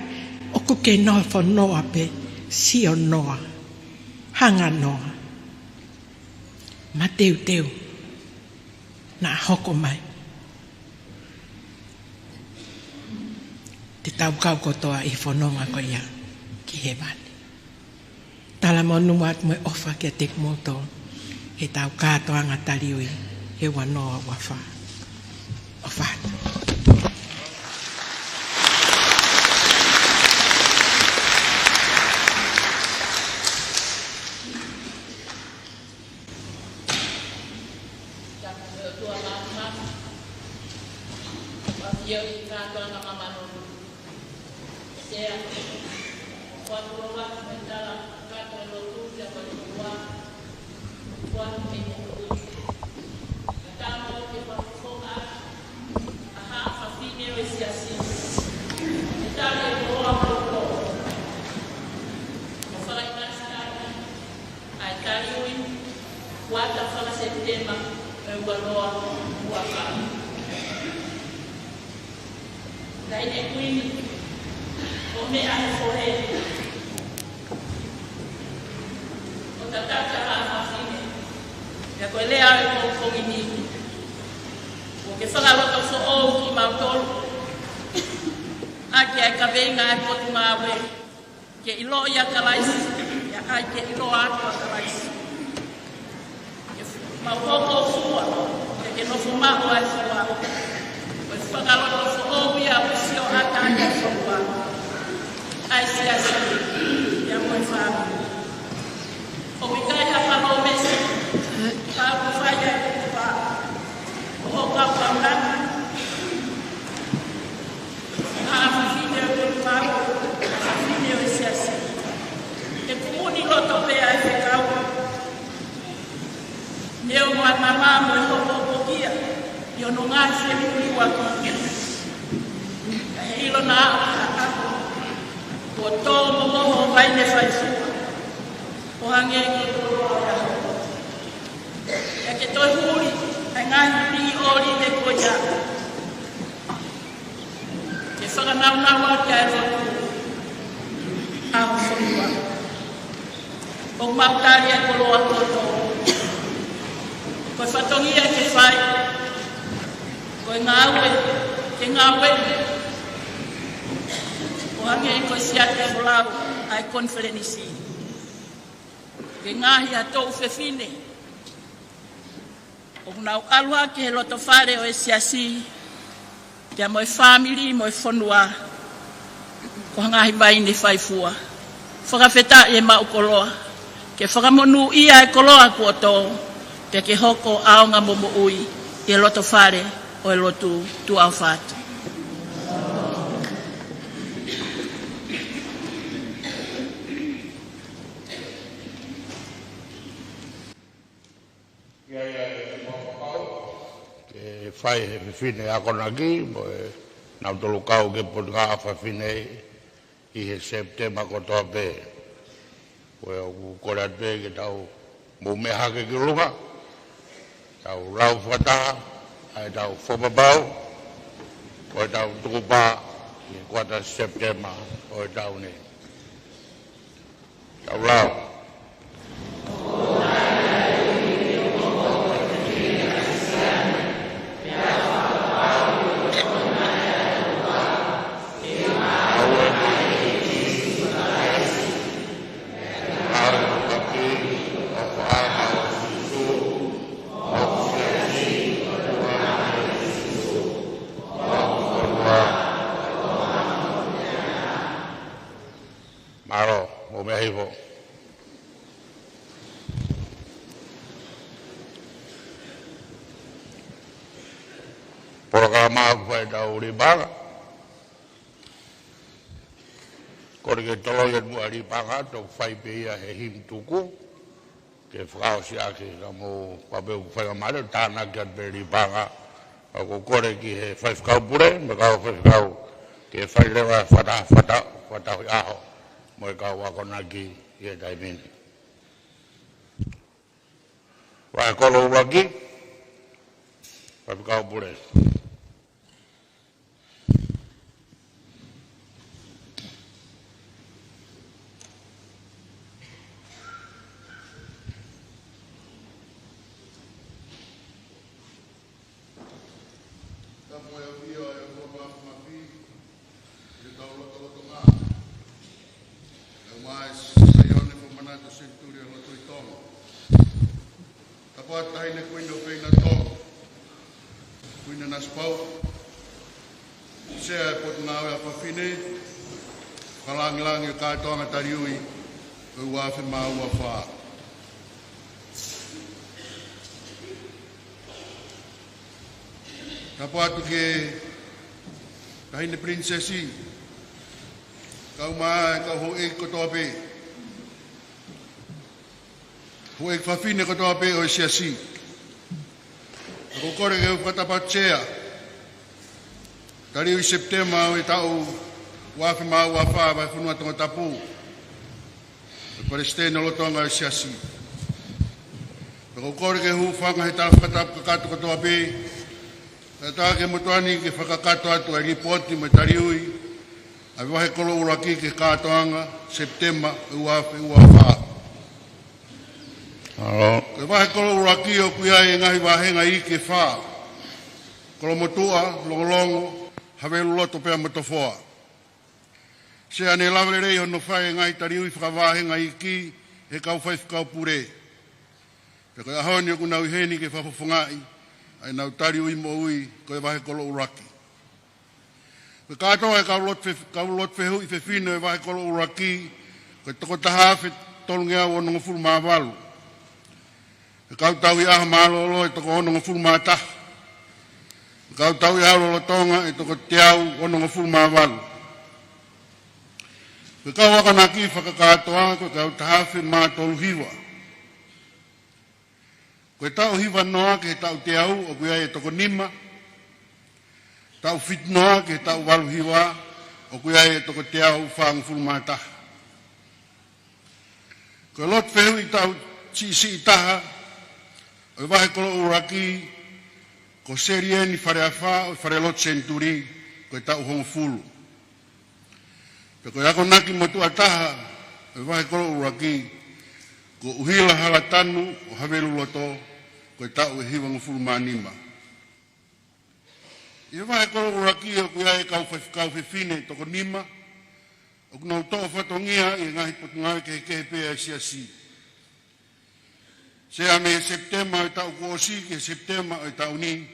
ʻoku ke nofo noa pē, sio noa, hanga noa. Mateuteu, naʻa hoko mai. Te tau kau kotoa ʻi he fononga ko ia ki hēvani. Talamonū atu mo e ʻofa kiate kimoutolu heʻetau kātoanga taliui he ua noa ua fā. ʻOfa atu. Tapu mo e ʻOtua Māfimafi. ʻOfa atu ʻi he kātoanga māmani. Sea, ʻofa atu ʻofa atu mo e tala, kātoa lotu, ʻia ko e ʻOtua. ʻOfa atu mo e ʻOtua. Ka tau mo ke fakafofonga, ʻa haʻa fafine ʻo e siasi. ʻE tali e koloa mo e koloa. ʻO fakaʻinasi ʻa e taliui, ua tafa Sepitema, ʻe ua noa ua fā. Taʻahine Kuini, ʻo meʻa he fohe. ʻO tataki ʻa haʻa fafine. ʻIa ko e lea ʻa e pongipongi ni. ʻOku ke fakalotofoʻou kimautolu. ʻAki ʻa e kaveinga ʻa e Potungāue. Ke ʻiloa ʻa Kalaisi, ʻa ia ke ʻiloa atu ʻa Kalaisi. Ke mau hoko fua, ke ke nofo maʻu ʻa e fua. Ko e fakalotofoʻou ia ʻoku sio ʻatā ʻa e fua. ʻA e siasi, ʻia mo e fāmili. ʻOku ʻikai ha palōmesi, ka ʻoku fai ʻa e kupu pā. ʻO hoko ʻa e kaunanga. ʻA e fafine ʻo e kau, fafine ʻo e siasi. ʻE kumuni loto pē ʻa e fekau. Neongo ʻa e mama mo e hopohopokia, ʻi hono ngaahi femuliuaki. Ka ʻe ʻilo naʻa ʻo ha ʻaho. Kuo tō mo moho Vaine faifua, ʻo hangē ko e koloa ʻo e ʻaho. Pea ke toe huli ʻa e ngaahi piʻi ʻōlive ko ia, ke fakanaunau ʻaki ʻa e lotu ʻa ho fonua. ʻOku mau tali ʻa e koloa kotoa. Ko e fatongia ke fai, ko e ngāue ke ngāue, ʻo hangē ko e siate ʻoku lau ʻa e konifelenisi. Ke ngaohi ha toʻu fefine ʻoku nau ʻalu hake he loto fale ʻo e siasi, pea mo e fāmili mo e fonua, ko ha ngaahi vaine faifua. Fakafetaʻi e maʻu koloa, ke fakamonūʻia e koloa kuo tō, pea ke hoko ʻaonga mo moʻui ʻi he loto fale ʻo e lotu. Tuʻa ʻofa atu. Ke fai he fefine akonaki, mo e nau tolu kau ke Potungāue Fafine ʻi he Sepitema kotoa pē. Ko ia ʻoku kole atu pē ke tau mou meʻa hake ki ʻolunga, tau lau fakataha ʻa ʻetau fakapapau, ko ʻetau tukupā ʻi he kuata Sepitema ʻo e taʻu ni. Tau lau. Mālō, mou meʻa hifo. Polokalama ʻoku fai ʻetau liʻi paʻanga. Kole ke toloi atu muʻa e liʻi paʻanga, toki fai pē ia he himi tuku. Ke fakaʻosi ʻaki ka mou papeu ku fai ka male, tānaki atu pē liʻi paʻanga. ʻOku kole ki he faifekau pule, mo e kau faifekau, ke fai leva fata, fata, fata hui ʻaho, mo e kau akonaki ʻi he taimi ni. Vahe kolo ʻuluaki, faifekau pule. Tapu e ʻafio ʻa e ʻOtua Māfimafi ʻi hotau lotolotonga. ʻUmaʻā Saione fakamanatu senituli ʻo e lotu ʻi Tonga. Tapu atu Taʻahine Kuini ʻo Peinatonga, Kuini Nanasipauʻu, Sea ʻo e Potungāue ʻa Fafine, Fakalāngilangi ʻo e Kātoanga Taliui ʻo e ua afe mā ua fā. Tapu atu ki he Taʻahine Pilinisesi, kaeʻumaʻā e kau houʻeiki kotoa pē, houʻeiki fafine kotoa pē ʻo e siasi. ʻOku ou kole ke u fakatapu atu Sea, taliui Sepitema ʻo e taʻu ua afe mā ua fā, Vahefonua Tongatapu, ʻo e Palesiteni Lolotonga ʻo e Siasi. Pea ʻoku ou kole ke u hūfanga he tala fakatapu kakato kotoa pē, kae ʻatā ki he motuʻa ni ke fakakakato atu ʻa e lipooti mo e taliui ʻa e vahe kolo ʻuluaki ki he kātoanga Sepitema ʻo e ua afe ua fā. Mālō. Ko e vahe kolo ʻuluaki ʻoku ʻi ai e ngaahi vāhenga iiki ʻe fā: Kolomotuʻa, Longolongo, Haveluloto pea mo Tofoa. Sea, ne lava lelei hono fai e ngaahi taliui fakavāhenga iiki he kau faifekau pule. Pea ko e ʻaho ni ʻoku nau ʻi heni ke fakafofongaʻi ʻa ʻenau taliui moʻui ko e vahe kolo ʻuluaki. Ko e kātoa e kau lotu fe-, kau lotu fehuʻi fefine ʻo e vahe kolo ʻuluaki, ko e toko taha afe tolungeau onongofulu mā valu. Ko e kau tauhi ʻaho mālōlō ʻe toko onongofulu mā taha. Ko e kau tauhi ʻaho lolotonga ʻe toko teau onongofulu mā valu. Ko e kau akonaki fakakātoa ko e kau taha afe mā tolu hiva. Ko e taʻu hiva noa ki he taʻu teau ʻoku ʻi ai e toko nima. Taʻu fitu noa ki he taʻu valu hiva ʻoku ʻi ai e toko teau fāngofulu mā taha. Ko e lotu fehuʻi taʻu siʻisiʻi taha ʻo e vahekolo ʻuluaki, ko Selieni Faleafa ʻo e Falelotu Senituli, ko e taʻu hongofulu. Pea ko e akonaki motuʻa taha ʻo e vahekolo ʻuluaki, ko ʻUhila Halatanu ʻo Haveluloto, ko e taʻu ʻe hivangofulu mā nima. ʻI he vahekolo ʻuluaki ʻoku ʻi ai e kau fef-, kau fefine ʻe toko nima ʻoku nau toʻo fatongia ʻi he ngaahi potungāue kehekehe pē ʻa e siasi. Sea, mei he Sepitema ʻo e taʻu kuo ʻosi ki he Sepitema ʻo e taʻu ni,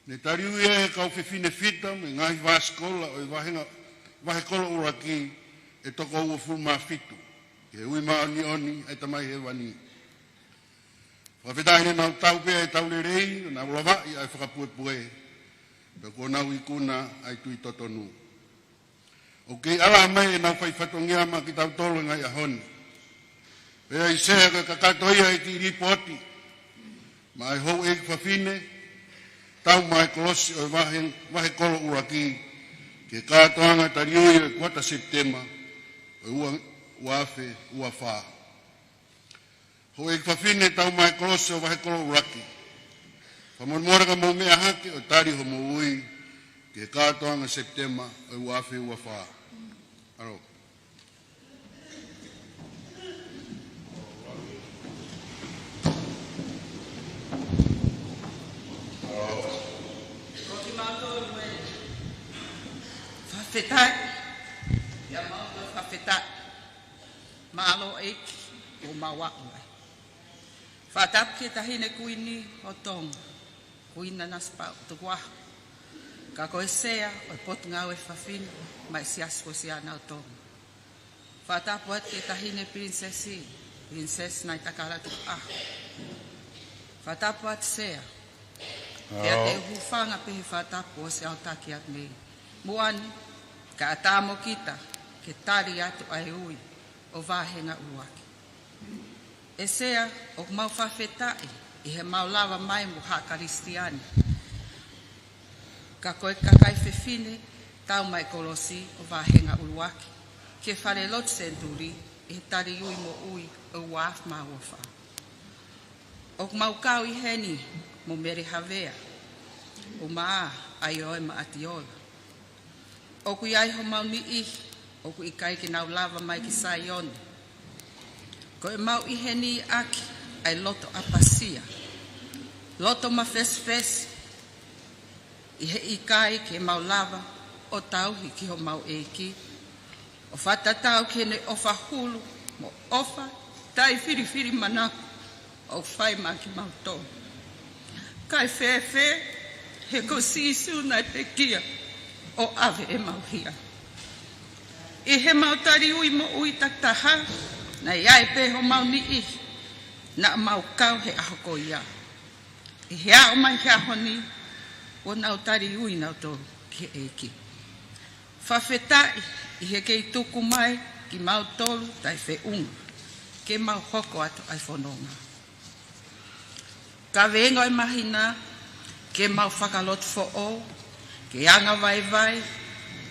ne taliui ai e kau fefine fita mei he ngaahi vāsikola ʻo e vahenga, vahekolo ʻuluaki ʻe toko uofulu mā fitu, ʻi he ui māʻoniʻoni ʻa e Tamai Hēvani. Fakafetaʻi ne nau tau pē ʻa e tau lelei, nau lavaʻi ʻa e fakapuepue, pea kuo nau ikuna ʻa e tui totonu. ʻOku kei ʻalu mai ʻenau fai fatongia maʻa kitautolu he ngaahi ʻaho ni. Pea ʻi Sea ko e kakato ia ʻe kiʻi lipooti maʻa e houʻeiki fafine tau mai kolosi ʻo e vahe, vahekolo ʻuluaki, ki he kātoanga taliui ʻo e kuata Sepitema ʻo e ua, ua afe ua fā. Houʻeiki fafine tau mai kolosi ʻo e vahekolo ʻuluaki, fakamolemole ka mou meʻa hake ʻo tali homou ui ki he kātoanga Sepitema ʻo e ua afe ua fā. ʻAlo. Ko kimautolu ē. Fakafetaʻi. ʻIo, mau fakafetaʻi. Mālō ʻEiki, ʻoku mau aʻu ai. Fakatapu ki he Taʻahine Kuini ʻo Tonga, Kuini Nanasipauʻu Tukuʻaho, ka ko e Sea ʻo e Potungāue Fafine maʻa e Siasi Uēsiliana ʻo Tonga. Fakatapu atu ki he Taʻahine Pilinisesi, Pilinisesi Naitakala Tukuʻaho. Fakatapu atu Sea. Pea te u hūfanga pē he fakatapu ʻosi ʻaotaki atu mei muʻa ni, kae ʻatā mo kita ke tali atu ʻa e ui ʻo e vāhenga ʻuluaki. ʻE Sea, ʻoku mau fakafetaʻi ʻi heʻemau lava mai mo haʻa Kalisitiane, ka ko e kakai fefine tau mai kolosi ʻo e vāhenga ʻuluaki ki he Falelotu Senituli ʻi he taliui moʻui ʻo e ua afe mā ua fā. ʻOku mau kau ʻi heni mo Mele Havea, ʻUmaʻā, ʻAioe mo ʻAtiola. ʻOku ʻi ai homau niʻihi ʻoku ʻikai ke nau lava mai ki Saione. Ko ʻemau ʻi heni ʻaki ʻa e loto ʻapasia, loto mafesifesi, ʻi he ʻikai ke mau lava ʻo tauhi ki homau ʻEiki, ʻo fakatatau ki heʻene ʻofa hulu mo ʻofa taʻefilifilimānako ʻoku fai maʻa kimautolu. Kae fēfē, he ko Sīsū naʻe pekia ʻo ʻave ʻemau hia. ʻI heʻemau taliui moʻui takitaha, naʻe ʻi ai pē homau niʻihi naʻa mau kau he ʻaho ko ia. ʻI he aʻu mai he ʻaho ni, ʻoku nau taliui nautolu ki he ʻEiki. Fakafetaʻi ʻi he kei tuku mai kimautolu taʻefeʻunga ke mau hoko atu ʻa e fononga. Kaveinga ʻo e māhina, ke mau fakalotofoʻou, ke angavaivai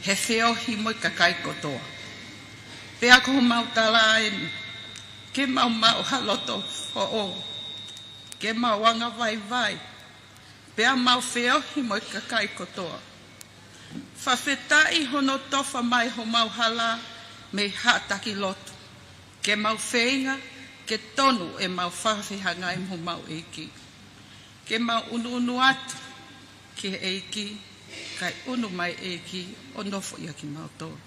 he feohi mo e kakai kotoa. Pea ko homau tala eni, ke mau maʻu ha loto foʻou, ke mau angavaivai, pea mau feohi mo e kakai kotoa. Fakafetaʻi hono tofa mai homau hala mei he haʻa taki lotu, ke mau feinga ke tonu ʻemau fakafehangahangai mo homau ʻEiki. Ke mau ʻunuʻunu atu ki he ʻEiki, kae ʻunu mai ʻEiki ʻo nofo ʻia kimautolu.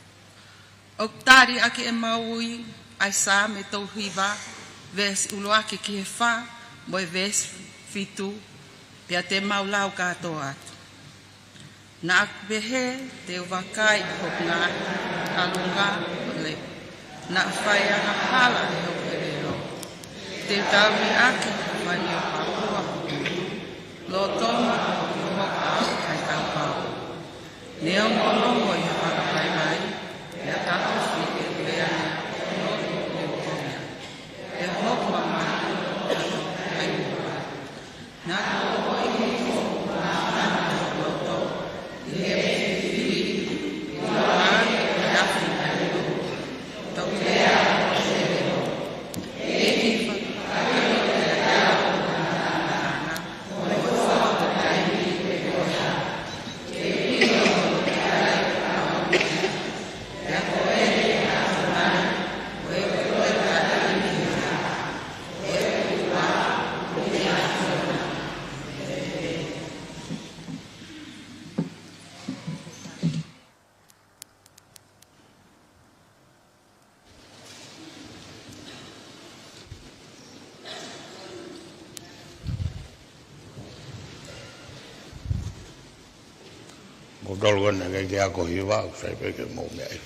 ʻOku tali ʻaki ʻemau ui ʻa e Saame tolu hiva, veesi ʻuluaki ki he fā, mo e veesi fitu, pea te mau lau kātoa atu. Naʻa ku pehē te u vakai ʻi hoku ngaahi ʻalunga ʻo leʻo, naʻa fai angahala ʻe hoku ʻelelo. Te u tauhi ʻaki ha fani ʻo pāpua hoku lotoma ʻi hoku ʻapi ʻa e kaupau. Neongo longo ʻi he fakavaivai, pea taʻofi ʻe he lea ʻo e ʻomi. ʻE hoku mamahi ʻo tato ai mua. Naʻa ku ʻoʻohi hoku māfana ʻi hoku loto, ʻi he fili, ʻi he ʻoange ʻo e afi ʻa e ʻulu. Toki lea ʻa e ʻelelo. Ko tolu ko ena ke ke ako hiva, ʻoku sai pē ke mou meʻa.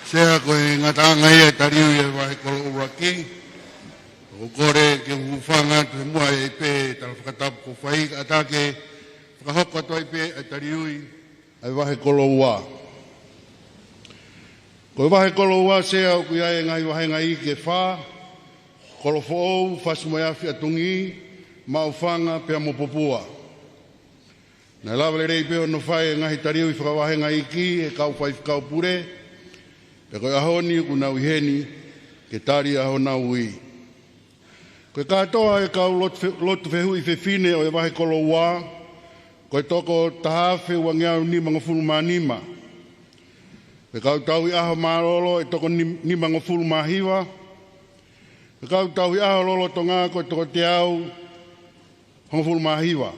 Sea, ko e ngataʻanga ia e taliui ʻa e vahe kolo ua ki. ʻOku ou kole ke u hūfanga atu he muʻa ʻi he pē tala fakatapu kuo fai, kae ʻatā ke fakahoko atu ai pē ʻa e taliui ʻa e vahe kolo ua. Ko e vahe kolo ua, Sea, ʻoku ʻi ai e ngaahi vāhenga iiki ʻe fā: Kolofoʻou, Fasi mo e Afi ʻa Tungī, Maʻufanga pea mo Popua. Naʻe lava lelei pē hono fai e ngaahi taliui fakavāhenga iiki ʻe he kau faifekau pule, pea ko e ʻaho ni ʻoku nau ʻi heni ke tali ʻa honau ui. Ko e kātoa e kau lotu fe-, lotu fehuʻi fefine ʻo e Vahe Koloua, ko e toko taha afe uangeau nimangofulu mā nima. Ko e kau tauhi ʻaho mālōlō e toko nim-, nimangofulu mā hiva. Ko e kau tauhi ʻaho lolotonga ko e toko teau hongofulu mā hiva.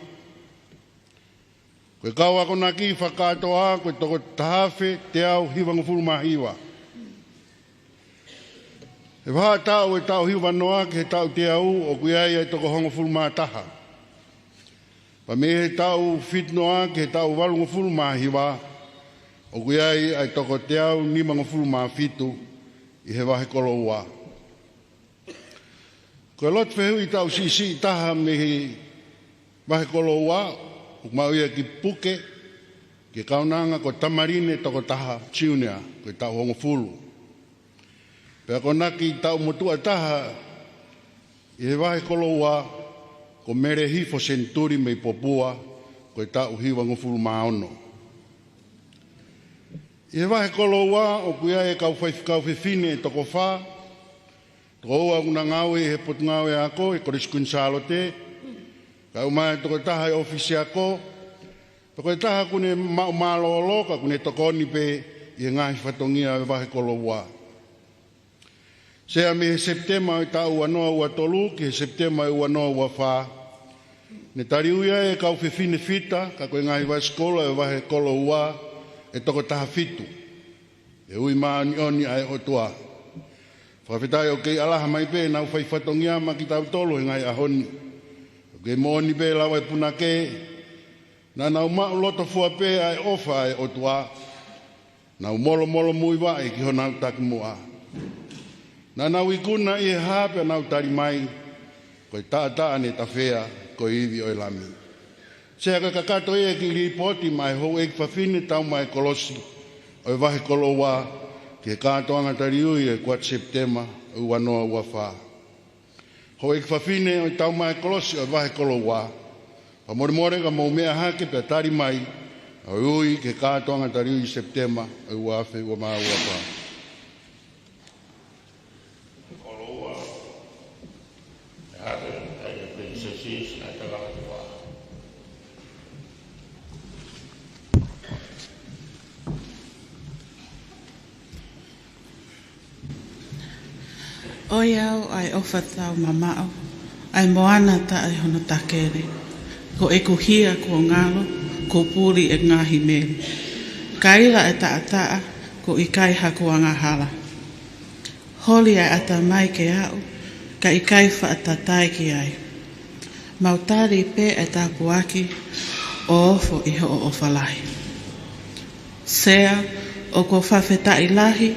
Ko e kau akonaki fakakātoa ko e toko taha afe teau hivangofulu mā hiva. He vahaʻa taʻu e taʻu hiva noa ki he taʻu teau ʻoku ʻi ai ʻa e toko hongofulu mā taha. Pea mei he taʻu fitu noa ki he taʻu valungofulu mā hiva, ʻoku ʻi ai ʻa e toko teau nimangofulu mā fitu ʻi he Vahe Koloua. Ko e lotu fehuʻi taʻu siʻisiʻi taha mei he Vahe Koloua, ʻoku maʻu ia ki Puke, ki he kaunanga ko Tamaline Tokotaha Junior, ko e taʻu hongofulu. Pea akonaki taʻu motuʻa taha ʻi he Vahe Koloua ko Mele Hifo Senituli mei Popua, ko e taʻu hivangofulu mā ono. ʻI he Vahe Koloua ʻoku ʻi ai e kau faifekau fefine ʻe toko fā, toko ua ʻoku na ngāue ʻi he Potungāue Ako ʻi he Kolisi Kuini Sālote, kae ʻumaʻā e toko taha ʻi he ʻōfisi ako, pea ko e taha ʻoku ne maʻu mālōlō ka ʻoku ne tokoni pē ʻi he ngaahi fatongia ʻo e Vahe Koloua. Sea, mei he Sepitema ʻo e taʻu ua noa ua tolu ki he Sepitema ʻo e ua noa ua fā, ne taliui ai e kau fefine fita, ka ko e ngaahi vae sikola ʻo e Vahe Koloua ʻe toko taha fitu. ʻE ui māʻoniʻoni ʻa e ʻOtua. Fakafetaʻi ʻoku kei ʻalaha mai pē ʻenau fai fatongia maʻa kitautolu he ngaahi ʻaho ni. ʻOku kei moʻoni pē lava e punake, naʻa nau maʻu loto fua pē ʻa e ʻofa ʻa e ʻOtua. Nau molomolomuivaʻe ki honau takimuʻa. Naʻa nau ikuna ʻi he hā pea nau tali mai, ko e taʻataʻa ne tafea, ko e ivi ʻo e Lami. Sea, ko e kakato ia e kiʻi lipooti maʻa e houʻeiki fafine taumaʻekolosi ʻo e Vahe Koloua ki he kātoanga taliui ʻo e kuata Sepitema ʻo e ua noa ua fā. Houʻeiki fafine ʻo e taumaʻekolosi ʻo e Vahe Koloua, fakamolemole ka mou meʻa hake pea tali mai ʻa e ui ki he kātoanga taliui Sepitema ʻo e ua afe ua mā ua fā. Koloua. ʻE hake, ʻe Princess, ʻe tala atu ā. ʻOiauē, ʻa e ʻofa tau mamaʻo, ʻa e moana taʻe hono takele. Ko ʻeku hia kuo ngalo, kuo puli e ngaahi meli. Kaila e taʻataʻa, kuo ʻikai haku angahala. Holi ʻa e ʻatamai ke aʻu, ka ʻikai faʻa tatae ki ai. Mau tali pē e tāpuaki ʻo ofo ʻi hoʻo ʻofa lahi. Sea, ʻoku ou fakafetaʻi lahi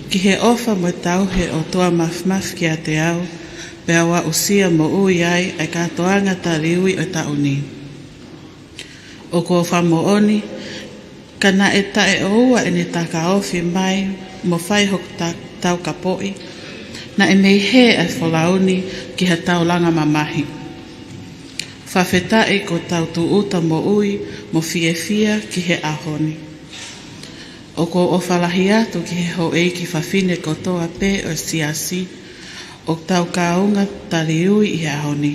ki he ʻofa mo e tauhi ʻa e ʻOtua Māfimafi kiate au, pea u aʻusia moʻui ai ʻa e kātoanga taliui ʻo e taʻu ni. ʻOku ou fakamoʻoni, ka naʻe taʻeʻoua ʻene takaofi mai mo fai hoku ta-, taukapoʻi, naʻe mei hē ʻa e folau ni ki ha taulanga mamahi. Fakafetaʻi ko ʻetau tūʻuta moʻui mo fiefia ki he ʻaho ni. ʻOku ou ʻofa lahi atu ki he houʻeiki fafine kotoa pē ʻo e Siasi ʻoku tau kaunga taliui ʻi he ʻaho ni.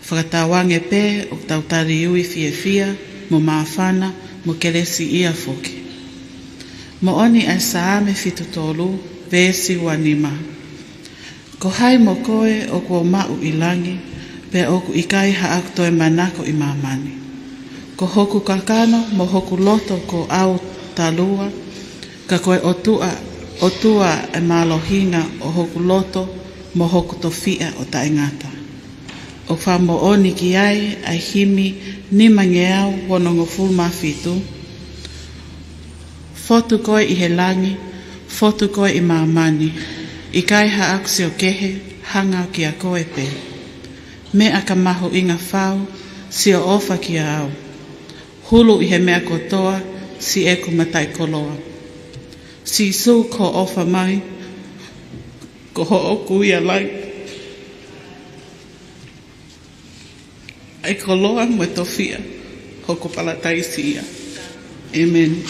Fakatauange pē ʻoku tau taliui fiefia, mo māfana, mo kelesiʻia foki. Moʻoni ʻa e Saame fitu tolu, veesi ua nima. Ko hai mo koe ʻoku ou maʻu ʻi langi, pea ʻoku ʻikai haʻaku toe manako ʻi māmani. Ko hoku kakano mo hoku loto kuo ʻau talua, ka ko e ʻOtua, ʻOtua ʻa e mālohinga ʻo hoku loto mo hoku tofiʻa ʻo taʻengata. ʻOku fakamoʻoni ki ai ʻa e himi nimangeau onongofulu mā fitu. Fotu koe ʻi he langi, fotu koe ʻi māmani, ʻikai haʻaku sio kehe, hanga kia koe pē. Meʻa ka mahuʻinga fau, sio ʻofa kia au. Hulu ʻi he meʻa kotoa, siʻeku mataʻikoloa. Sīsū, ko hoʻo ʻofa mai, ko hoku ʻiate koe ʻa e koloa mo e tofiʻa, hoku palataisi ia. ʻĒmeni.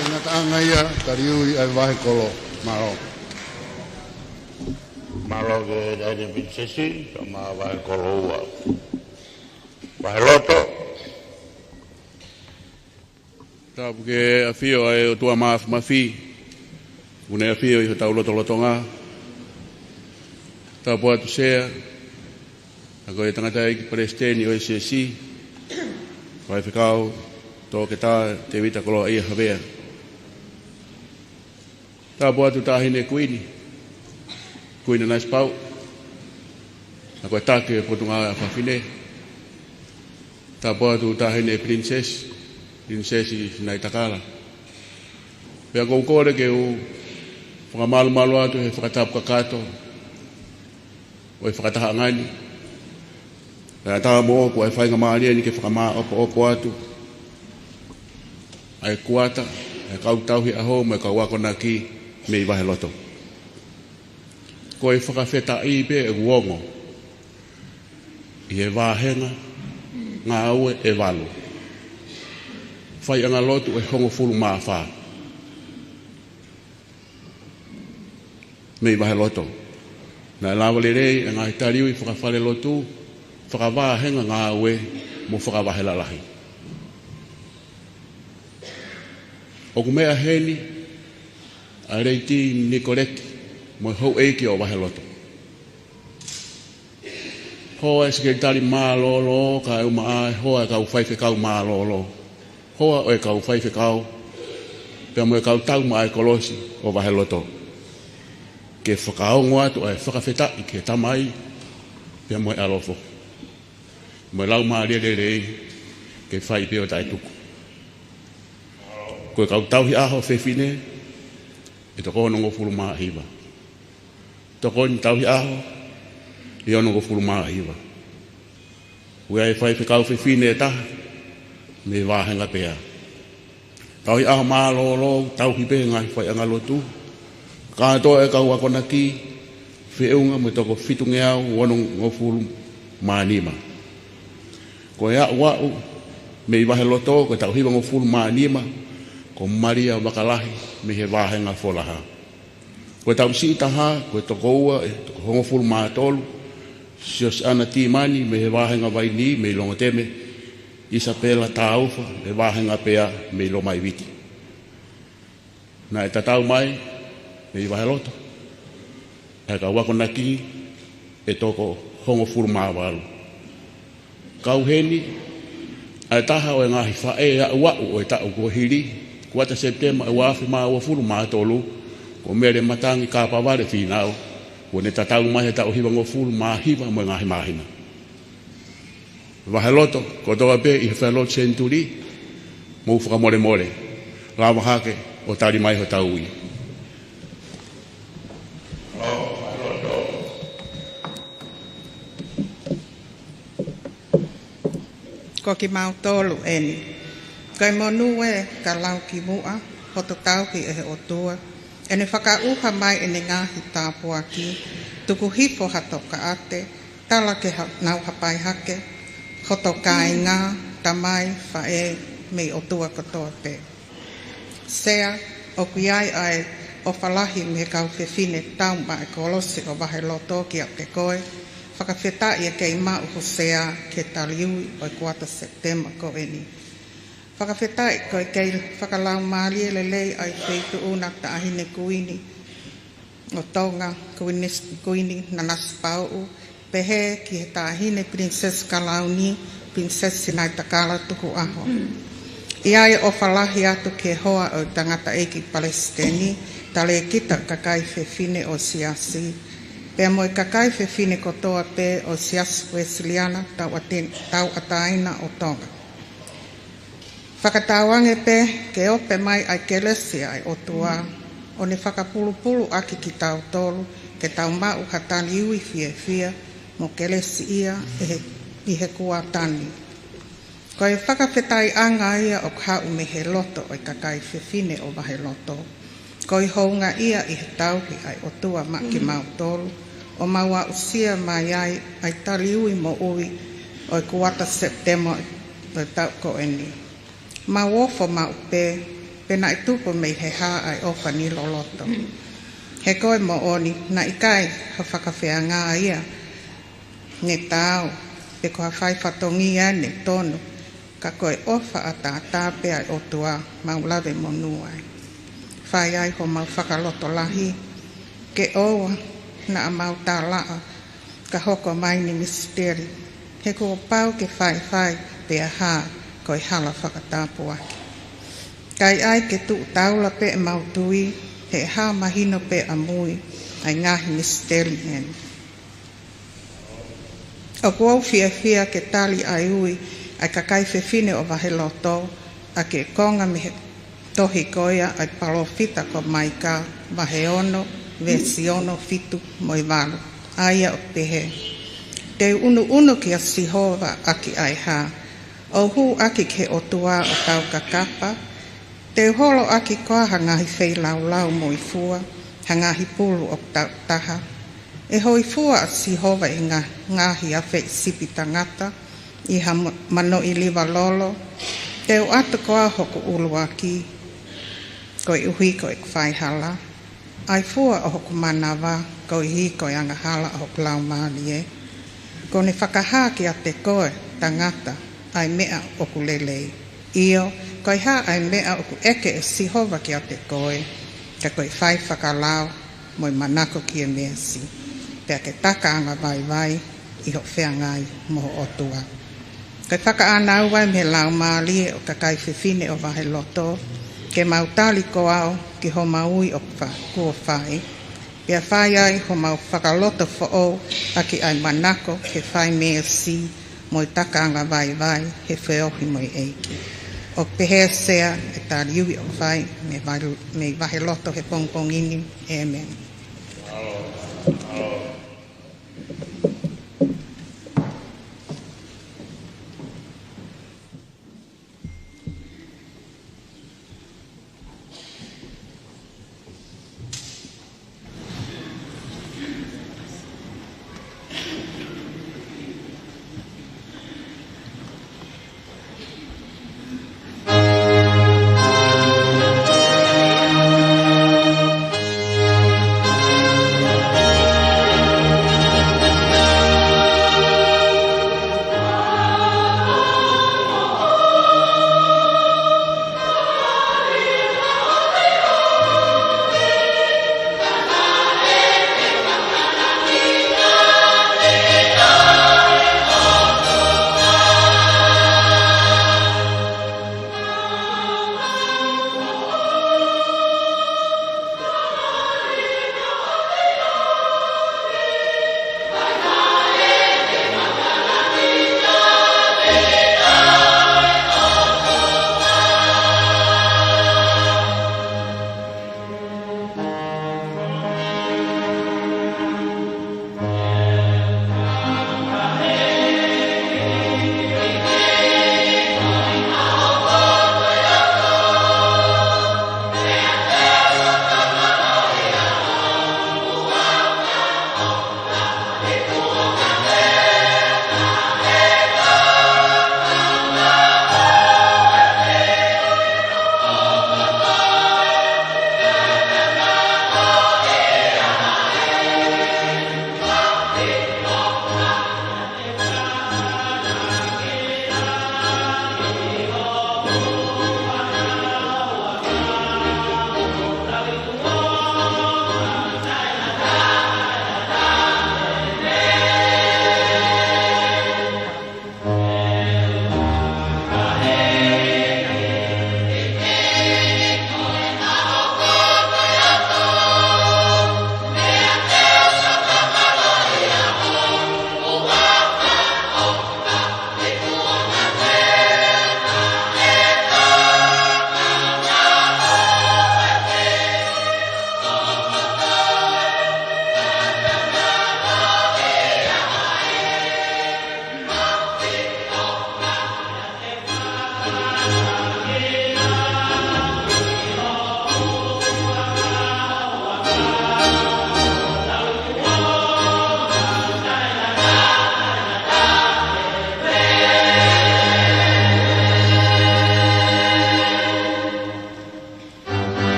Ngataʻanga ia, taliui ʻa e vahe kolo. Mālō. Mālō ki he Taʻahine Pilinisesi, kae ʻumaʻā vahe kolo ua. Vahe loto. Tapu ki he ʻafio ʻa e ʻOtua Māfimafi, ʻoku ne ʻafio ʻi hotau lotolotonga. Tapu atu Sea, ʻa ko e tangataʻeiki Palesiteni ʻo e Siasi, Faifekau Toketā Tēvita Koloaʻia Havea. Tapu atu Taʻahine Kuini, Kuini Nanasipauʻu, ʻa ko e taki ʻo e Potungāue ʻa Fafine. Tapu atu Taʻahine Pilinisesi, Pilinisesi Sinaitakala. Pea ʻoku ou kole ke u fakamalumalu atu he fakatapu kakato ʻo e fakatahaʻanga ni. Pea tā mo ʻoku ʻa e faingamālie ni ke fakamāʻopoʻopo atu ʻa e kuata, ʻa e kau tauhi ʻaho mo e kau akonaki mei vahe loto. Ko e fakafetaʻi pē ʻeku ongo ʻi he vāhenga ngāue ʻe valu, faiʻanga lotu ʻe hongofulu mā fā mei vahe loto. Naʻe lava lelei e ngaahi taliui fakafalelotu, fakavāhenga ngāue mo fakavahe lalahi. ʻOku meʻa heni ʻa Lady Nicolette mo e houʻeiki ʻo vahe loto. Hoa e sekelitali mālōlō, kae ʻumaʻā e hoa e kau faifekau mālōlō, hoa ʻo e kau faifekau, pea mo e kau taumaʻa e kolosi ʻo vahe loto, ke fakaongo atu ʻa e fakafetaʻi ki he Tamai, pea mo e ʻAlo foki, mo e Laumālie Lelei, ke fai pē ʻo taʻetuku. Ko e kau tauhi ʻaho fefine ʻe toko onongofulu mā hiva. Tokoni tauhi ʻaho ʻe onongofulu mā hiva. ʻOku ʻi ai e faifekau fefine ʻe taha mei he vāhenga pea. Tauhi ʻaho mālōlō, tauhi pē ngaahi faiʻanga lotu, kātoa e kau akonaki, feʻunga mo e toko fitungeau onongofulu mā nima. Ko e aʻuaʻu mei vahe loto, ko e taʻu hivangofulu mā nima, ko Malia Vakalahi mei he vāhenga Folaha. Ko e taʻu siʻi taha, ko e toko ua ʻe toko hongofulu mā tolu, Siosiana Timani mei he vāhenga Vaini mei Longoteme, Isapela Taufa mei he vāhenga pea mei Lomaiviti. Naʻe tatau mai mei vahe loto ʻa e kau akonaki ʻe toko hongofulu mā valu. Kau heni ʻa e taha ʻo e ngaahi faʻē aʻuaʻu ʻo e taʻu kuo hili, kuata Sepitema ʻo e ua afe mā uofulu mā tolu, ko Mele Matangi Kapavale Fīnau, kuo ne tatau mai he taʻu hivangofulu mā hiva mo e ngaahi māhina. Vahe loto kotoa pē ʻi he Faʻē Lotu Senituli, mou fakamolemole, lava hake ʻo tali mai hotau ui. Ko kimautolu eni. Ko e monū ē ka lau ki muʻa hoto tauhi ʻe he ʻOtua, ʻene fakaʻuha mai ʻene ngaahi tāpuaki, tuku hifo ha tokaʻate, tala ke ha-, nau hapai hake, hoto kāinga, tamai, faʻē, mei ʻOtua kotoa pē. Sea, ʻoku ʻi ai ʻa e ʻofa lahi mei he kau fefine taumaʻa e kolosi ʻo vahe loto kiate koe, fakafetaʻi e kei maʻu ho sea ki he taliui ʻo e kuata Sepitema ko eni. Fakafetaʻi ko e kei fakalaumālie lelei ʻa e Feituʻu na Taʻahine Kuini ʻo Tonga, Kuini, Kuini Nanasipauʻu, pehē ki he Taʻahine Pilinisesi Kalauni, Pilinisesi Sinaitakala Tukuʻaho. ʻI ai e ʻofa lahi atu ki he hoa ʻo e tangataʻeiki Palesiteni, Talēkita ʻo e kakai fefine ʻo e Siasi, pea mo e kakai fefine kotoa pē ʻo e Siasi Uēsiliana Tauʻate-, Tauʻatāina ʻo Tonga. Fakatauange pē ke ope mai ʻa e kelesi ʻa e ʻOtua, ʻo ne fakapulupulu ʻaki kitautolu, ke tau maʻu ha taliui fiefia mo kelesiʻia ʻi he, ʻi he kuata ni. Ko e fakafetaʻiʻanga ia ʻoku haʻu mei he loto ʻo e kakai fefine ʻo vahe loto. Ko e houngaʻia ʻi he tauhi ʻa e ʻOtua maʻa kimautolu, ʻo mau aʻusia mai ai ʻa e taliui moʻui ʻo e kuata Sepitema ʻo e taʻu ko eni. Mau ofo maʻu pē, Pea naʻe tupu mei he hā ʻa e ʻofa ni loloto. He ko e moʻoni, naʻe ʻikai ha fakafeangai ia ne taau, pe ko ha fai fatongia ne tonu, ka ko e ʻofa ʻataʻatā pē ʻa e ʻOtua mau lave monū ai. Fai ai homau fakalotolahi, ke ʻoua naʻa mau tālaʻa, ka hoko mai ni misiteli, he kuo pau ke faifai pea hā ko e hala fakatāpuaki. Kae ʻai ke tuʻu taula pē ʻemau tui, he ʻe hā mahino pē ʻamui ʻa e ngaahi misiteli ʻeni. ʻOku ou fiefia ke tali ʻa e ui ʻa e kakai fefine ʻo Vaheloto, ʻaki e konga mei he tohi ko ia ʻa e palōfita ko Maika, vahe ono, veesi ono, fitu mo e valu. ʻA ia ʻoku pehē: Te u ʻunuʻunu kia Sihova ʻaki ʻa e hā, ʻo u hū ʻaki ki he ʻOtua ʻo taukakapa. Te u holo ʻaki koā ha ngaahi feilaulau mo e fua, ha ngaahi pulu ʻoku taʻutaha? ʻE hōifua ʻa Sihova ʻi he nga-, ngaahi afeʻi sipi tangata, ʻi ha mo-, manoʻi liva lolo? Te u ʻatu koā hoku ʻuluaki, koeʻuhi ko ʻeku faihala, ʻa e fua ʻo hoku manava, koeʻuhi ko e angahala ʻo hoku laumālie? Kuo ne fakahā kiate koe, tangata, ʻa e meʻa ʻoku lelei. ʻIo, ko e hā ʻa e meʻa ʻoku ʻeke ʻe Sihova kiate koe, ka ko e fai fakalao mo e manako ki he meesi, pea ke taka angavaivai ʻi hoʻo feangai mo ho ʻOtua. Ko e fakaʻānaua mei he laumālie ʻo e kakai fefine ʻo Vaheloto, ke mau tali ko au ki homau ui ʻoku fa-, kuo fai, pea fai ai homau fakaloto foʻou ʻaki ʻa e manako ke fai meesi mo e taka angavaivai he feohi mo e ʻEiki. ʻOku pehē ʻe Sea e tali ui ʻoku fai mei Vahe-, mei Vaheloto he pongipongi ni. ʻĒmeni.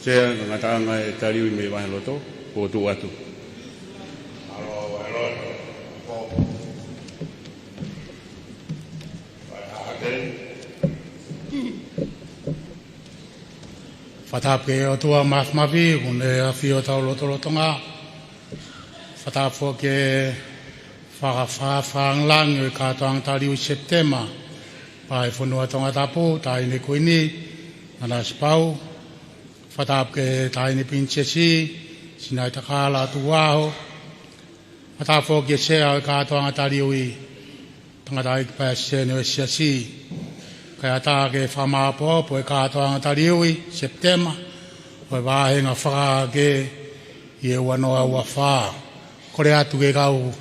Sea, ngataʻanga e taliui mei Vaheloto, kuo tuʻu atu. Fakatapu ki he ʻOtua Mafimafi, ʻoku ne ʻafio ʻi hotau lotolotonga. Fakatapu ki he fakafafangalangi ʻo e kātoanga taliui Sepitema, Pae Fonua Tongatapu, Taʻahine Kuini Nanasipauʻu. Fakatapu ki he Taʻahine Pilinisesi Sinaitakala Tukuʻaho. Fakatapu ki he Sea ʻo e kātoanga taliui, Tangataʻeiki Palesiteni ʻo e Siasi. Kae ʻatā ki he fakamāʻopoʻopo e kātoanga taliui Sepitema ʻo e vāhenga fakaake ʻi he ua noa ua fā. Kole atu ki he kau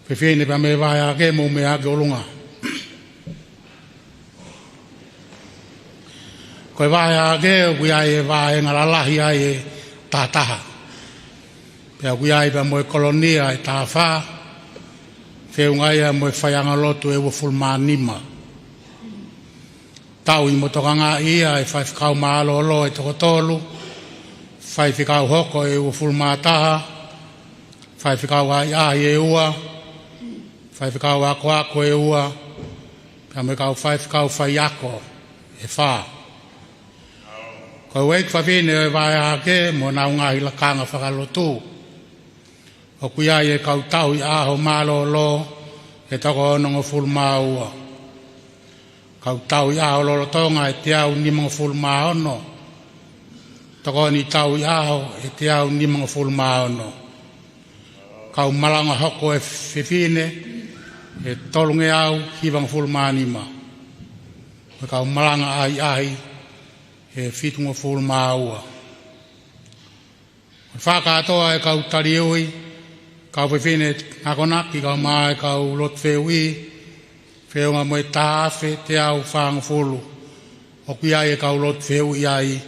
fefine pea mei he vaheake, mou meʻa ki ʻolunga. Ko e vaheake ʻoku ʻi ai e vāhenga lalahi ai ʻe taha taha. Pea ʻoku ʻi ai pea mo e kolonia ʻe taha fā, feʻunga ia mo e faiʻanga lotu ʻe uofulu mā nima. Tauhi mo tokangaʻi ia ʻe he faifekau mālōlō ʻe toko tolu, faifekau hoko ʻe uofulu mā taha, faifekau ʻahiʻahi ʻe ua, faifekau akoako ʻe ua, pea mo e kau faifekau faiako ʻe fā. Ko e ueʻi fafine ʻo e vaheake mo ʻenau ngaahi lakanga fakalotu. ʻOku ʻi ai e kau tauhi ʻaho mālōlō ʻe toko onongofulu mā ua. Kau tauhi ʻaho lolotonga ʻe teau nimangofulu mā ono. Tokoni tauhi ʻaho ʻe teau nimangofulu mā ono. Kau malanga hoko ʻe fefine ʻe tolungeau hivangofulu mā nima. Mo e kau malanga ʻahiʻahi ʻe fitungofulu mā ua. Mo e fakakātoa e kau taliui, kau fefine akonaki, kae ʻumaʻā e kau lotu fehuʻi, feʻunga mo e taha afe teau fāngofulu. ʻOku ʻi ai e kau lotu fehuʻi ai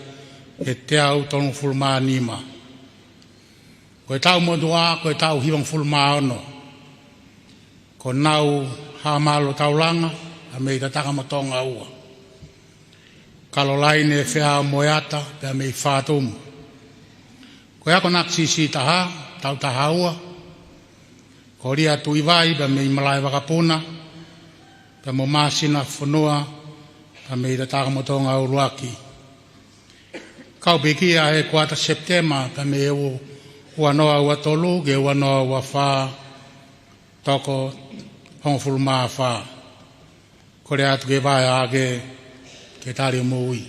ʻe teau tolungofulu mā nima. Ko e taʻu motuʻa, ko e taʻu hivangofulu mā ono. Ko Nau Haʻamalo Taulanga, pea mei Tatakamotonga Ua. Kalolaine Feaomoeata, pea mei Fatumu. Ko e akonaki siʻisiʻi taha, taʻu taha ua, ko Lia Tuʻivai, pea mei Malaʻevakapuna, pea mo Māsina Fonua, pea mei Tatakamotonga ʻUluaki. Kau pekia he kuata Sepitema, pea mei he u-, ua noa ua tolu ki he ua noa ua fā, toko hongofulu mā fā. Kole atu ki he vaheake ke tali ʻo moʻui.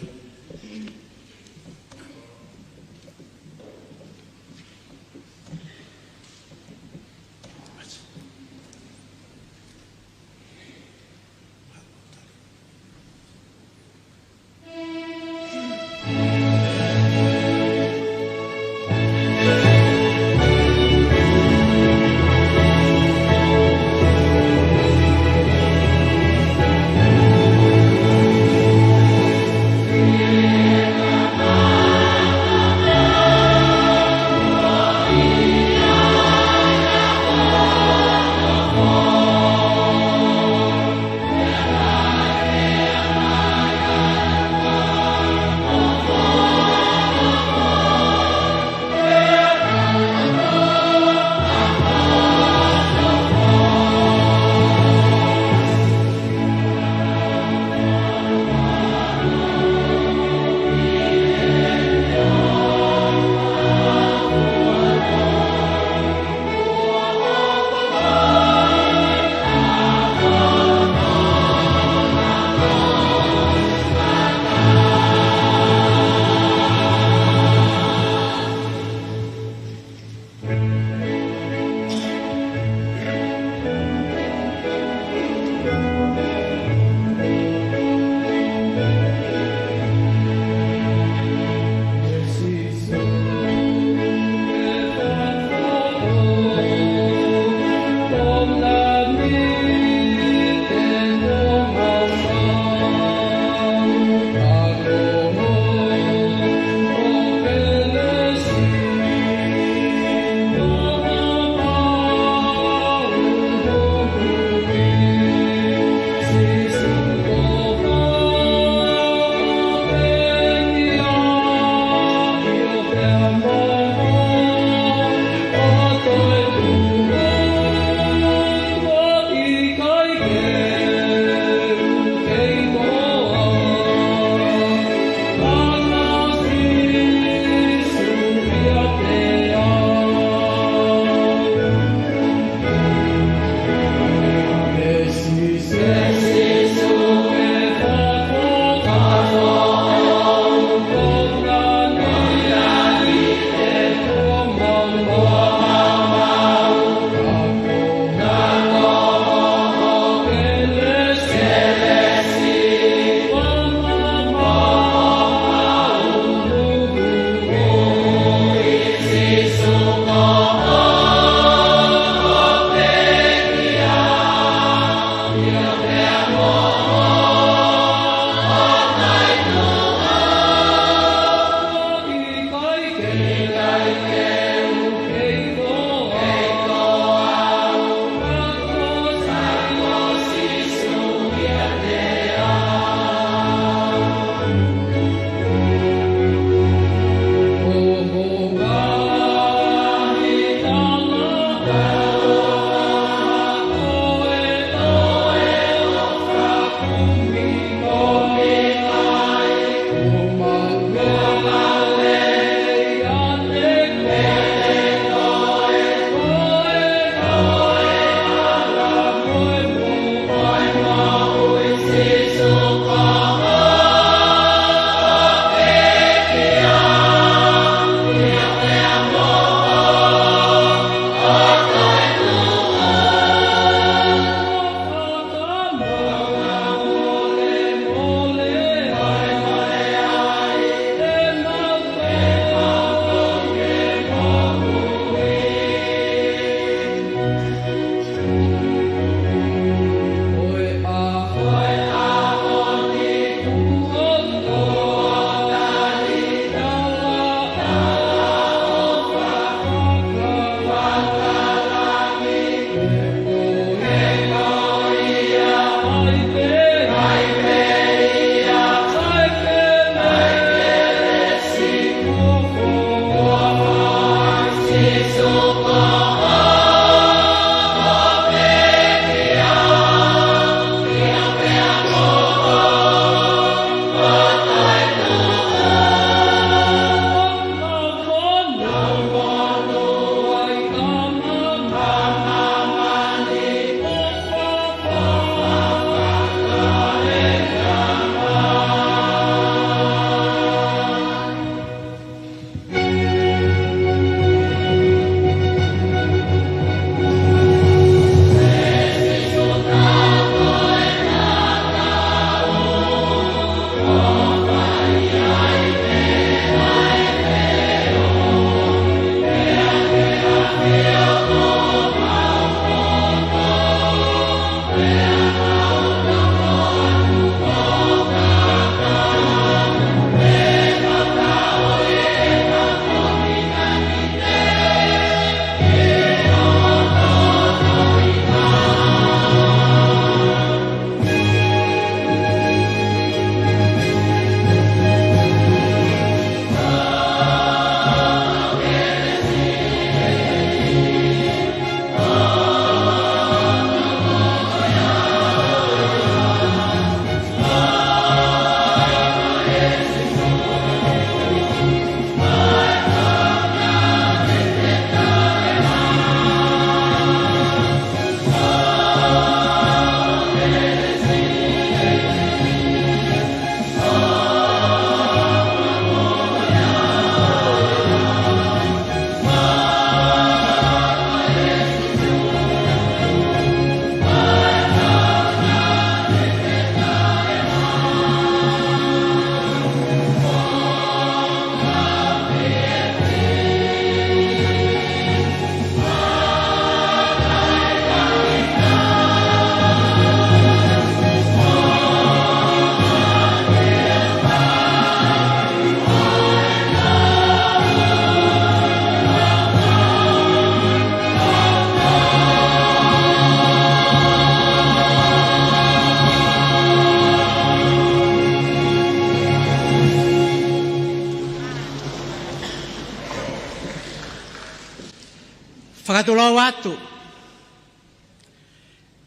Fakatulou atu.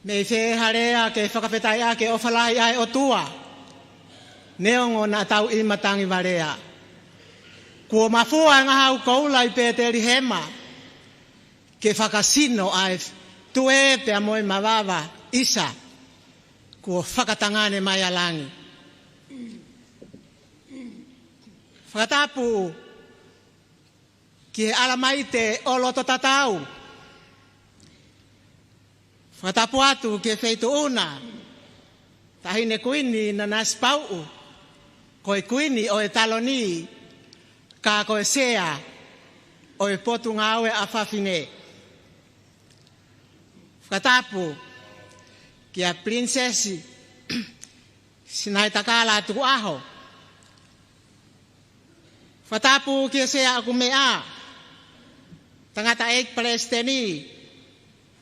Mei fē ha lea ke fakafetaʻi ʻaki e ʻofa lahi ʻa e ʻOtua, neongo naʻa tau ʻi matangi valea. Kuo mafua e ngahau koula ʻi Petelihema, ke fakasino ʻa e tuē pea mo e mavava, ʻisa, kuo fakatangane mai ʻa langi. Fakatapu ki he ʻAlamaite ʻo loto tatau. Fakatapu atu ki he Feituʻuna, Taʻahine Kuini Nanasipauʻu, ko e Kuini ʻo e Taloni, ka ko e Sea ʻo e Potungāue ʻa Fafine. Fakatapu kia Pilinisesi Sinaitakala Tukuʻaho. Fakatapu ki he Sea ʻoku meʻa, Tangataʻeiki Palesiteni,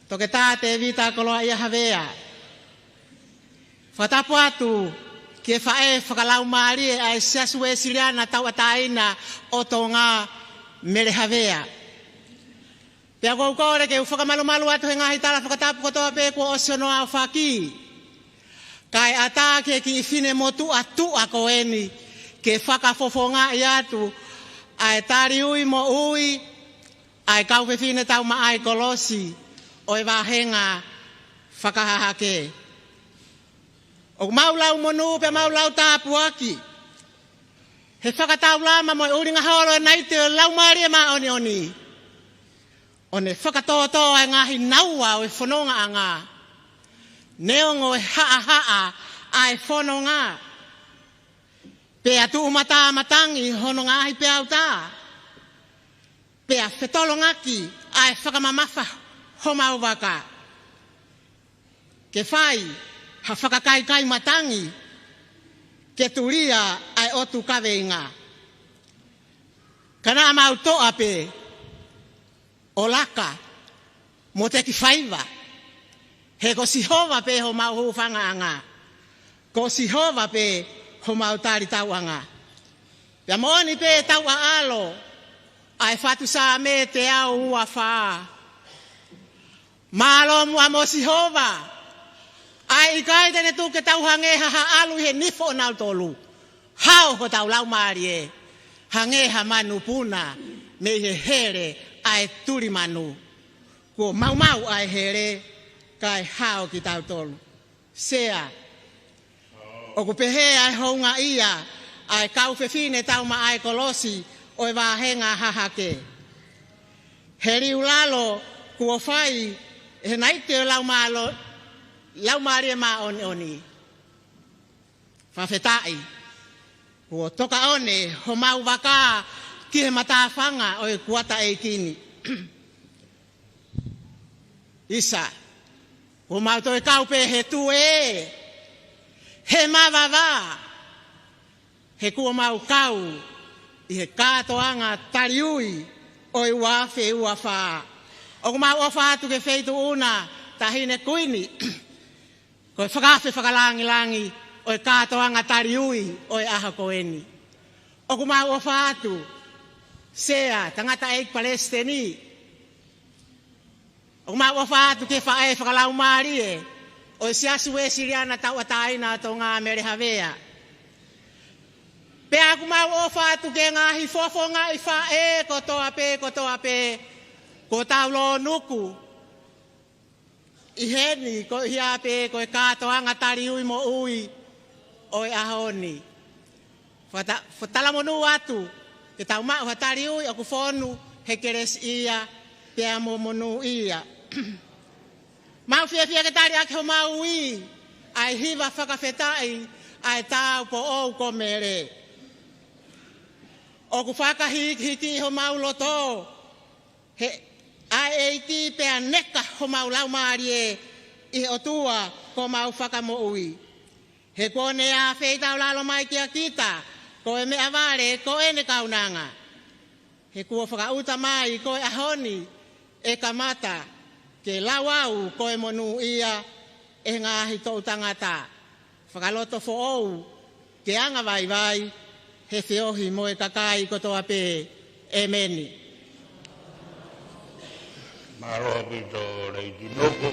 Toketā Tēvita Koloaʻia Havea. Fakatapu atu ki he faʻē fakalaumālie ʻa e Siasi Uēsiliana Tauʻatāina ʻo Tonga, Mele Havea. Pea ʻoku ou kole ke u fakamalumalu atu he ngaahi tala fakatapu kotoa pē kuo ʻosi hono aofaki. Kae ʻatā ki he kiʻi finemotuʻa tuʻa ko eni ke fakafofongaʻi atu ʻa e tali ui moʻui ʻa e kau fefine taumaʻa ʻi kolosi ʻo e vāhenga fakahahake. ʻOku mau lau monū pea mau lau tāpuaki he fakataulama mo e ʻulinga holo ʻa e Naʻe ʻi ai e Laumālie Māʻoniʻoni ʻo ne fakatōtō ʻa e ngaahi naua ʻo e fonongaʻanga, neongo e haʻahaʻa ʻa e fononga, pea tuʻu matāmatangi hono ngaahi peau tā, pea fetolongaki ʻa e fakamamafa homau vaka, ke fai ha fakakaikaimatangi ke tulia ʻa e ʻotu kaveinga. Ka naʻa mau toʻa pē ʻo laka mo teki faiva, he ko Sihova pē homau hūfangaʻanga, ko Sihova pē homau talitauʻanga. Pea moʻoni pē tau ʻaʻalo ʻa e fatu Saame teau ua fā: Mālō muʻa mo Sihova, ʻa e ʻikai te ne tuku ke tau hangē ha haʻalu ʻi he nifo ʻonautolu. Hao hotau laumālie hangē ha manupuna mei he hele ʻa e tulimanu. Kuo maumau ʻa e hele, kae hao kitautolu. Sea, ʻoku pehē ʻa e houngaʻia ʻa e kau fefine taumaʻa ʻi kolosi ʻo e vāhenga hahake. He liulalo kuo fai ʻe he Naʻe ʻi ai e Laumālo-, Laumālie Māʻoniʻoni. Fakafetaʻi, kuo tokaʻone homau vaka ki he matāfanga ʻo e kuata ʻeiki ni. ʻIsa, kuo mau toe kau pē he tuē, he mavava, he kuo mau kau ʻi he kātoanga taliui ʻo e ua afe ua fā. ʻOku mau ʻofa atu ki he Feituʻuna, Taʻahine Kuini, ko e fakaafe fakalāngilangi ʻo e kātoanga taliui ʻo e ʻaho ko eni. ʻOku mau ʻofa atu, Sea, Tangataʻeiki Palesiteni. ʻOku mau ʻofa atu ki he faʻē fakalaumālie ʻo e Siasi Uēsiliana Tauʻatāina ʻo Tonga, Mele Havea. Pea ʻoku mau ʻofa atu ki he ngaahi fofongaʻi faʻē kotoa pē, kotoa pē, kuo tau lōnuku ʻi heni, ko ia pē ko e kātoanga taliui moʻui ʻo e ʻaho ni. Fakata-, fakatalamonū atu ke tau maʻu ha taliui ʻoku fonu he kelesiʻia pea mo monūʻia. Mau fiefia ke tali ʻaki homau ui ʻa e hiva fakafetaʻi ʻa e tāupoʻou ko Mele. ʻOku fakahīkihiki homau loto he ʻa e ʻEiki pea neka homau laumālie ʻi he ʻOtua ko homau Fakamoʻui. He kuo ne ʻafeitaulalo mai kia kita ko e meʻavale ko ʻene kaunanga. He kuo fakaʻuta mai ko e ʻaho ni ʻe kamata ke lau au ko e monūʻia ʻe he ngaahi toʻu tangata. Fakaloto foʻou ke anga vaivai he feohi mo e kakai kotoa pē. ʻEmeni. Mālō ʻaupito Lady Nuku.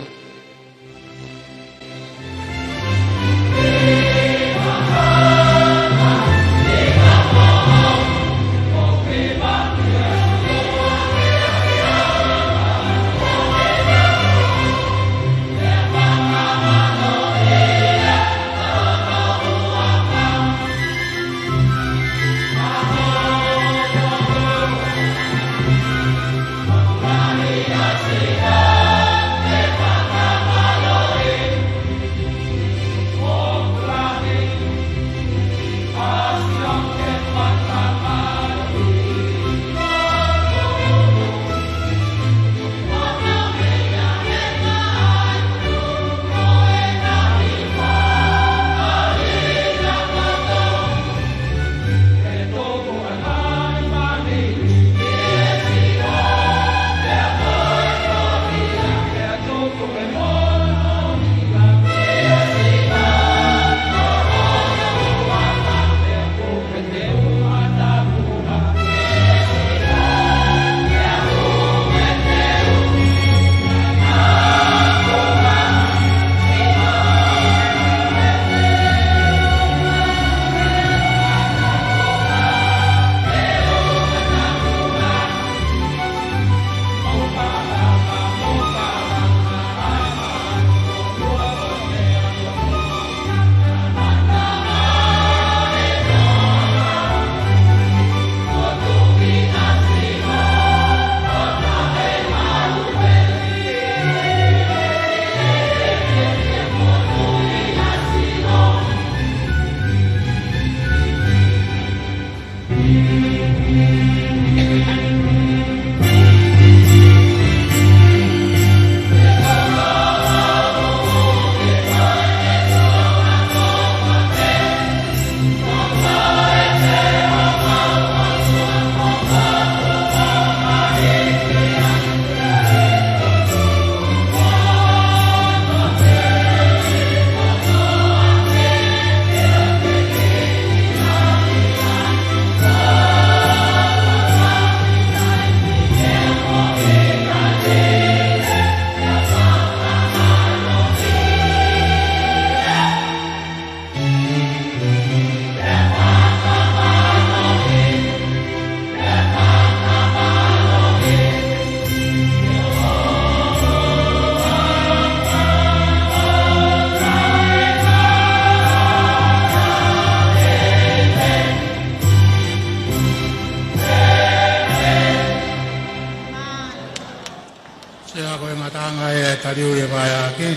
Sea, ko e ngataʻanga ʻa e taliui ʻo e vāofi.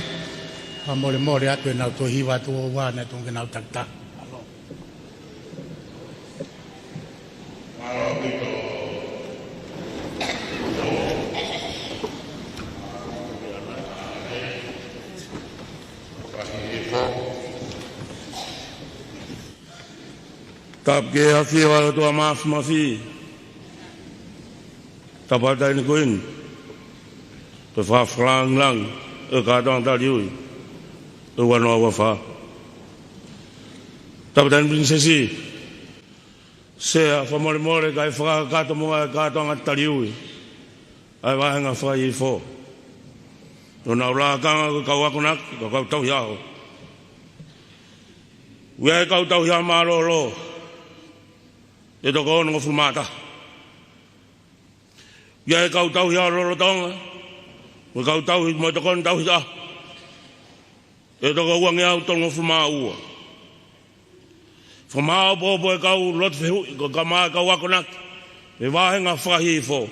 Fakamolemole atu ʻenau toe hiva atu ʻo ua ne tunga ke nau takitaha. Tapu ki he ʻafio ʻa e ʻOtua Māfimafi. Tapu atu ʻEne Kuini. Ko e fakalangilangi ʻo e kātoanga taliui ʻo e ua noa ua fā. Tapu atu ʻEne Pilinisesi. Sea, fakamolemole kae fakakakato muʻa e kātoanga taliui ʻa e vāhenga fakahihifo. ʻO nau lakanga ko e kau akonaki, ko e kau tauhi ʻaho. ʻOku ʻi ai e kau tauhi ʻaho mālōlō ʻe toko onongofulu mā taha. ʻOku ʻi ai e kau tauhi ʻaho lolotonga, mo e kau tauhi, mo e tokoni tauhi ʻaho ʻe toko uangeau tolungofulu mā ua. Fakamāʻopoʻopo e kau lotu fehuʻi, ko e kau mā e kau akonaki ʻo e vāhenga fakahihifo.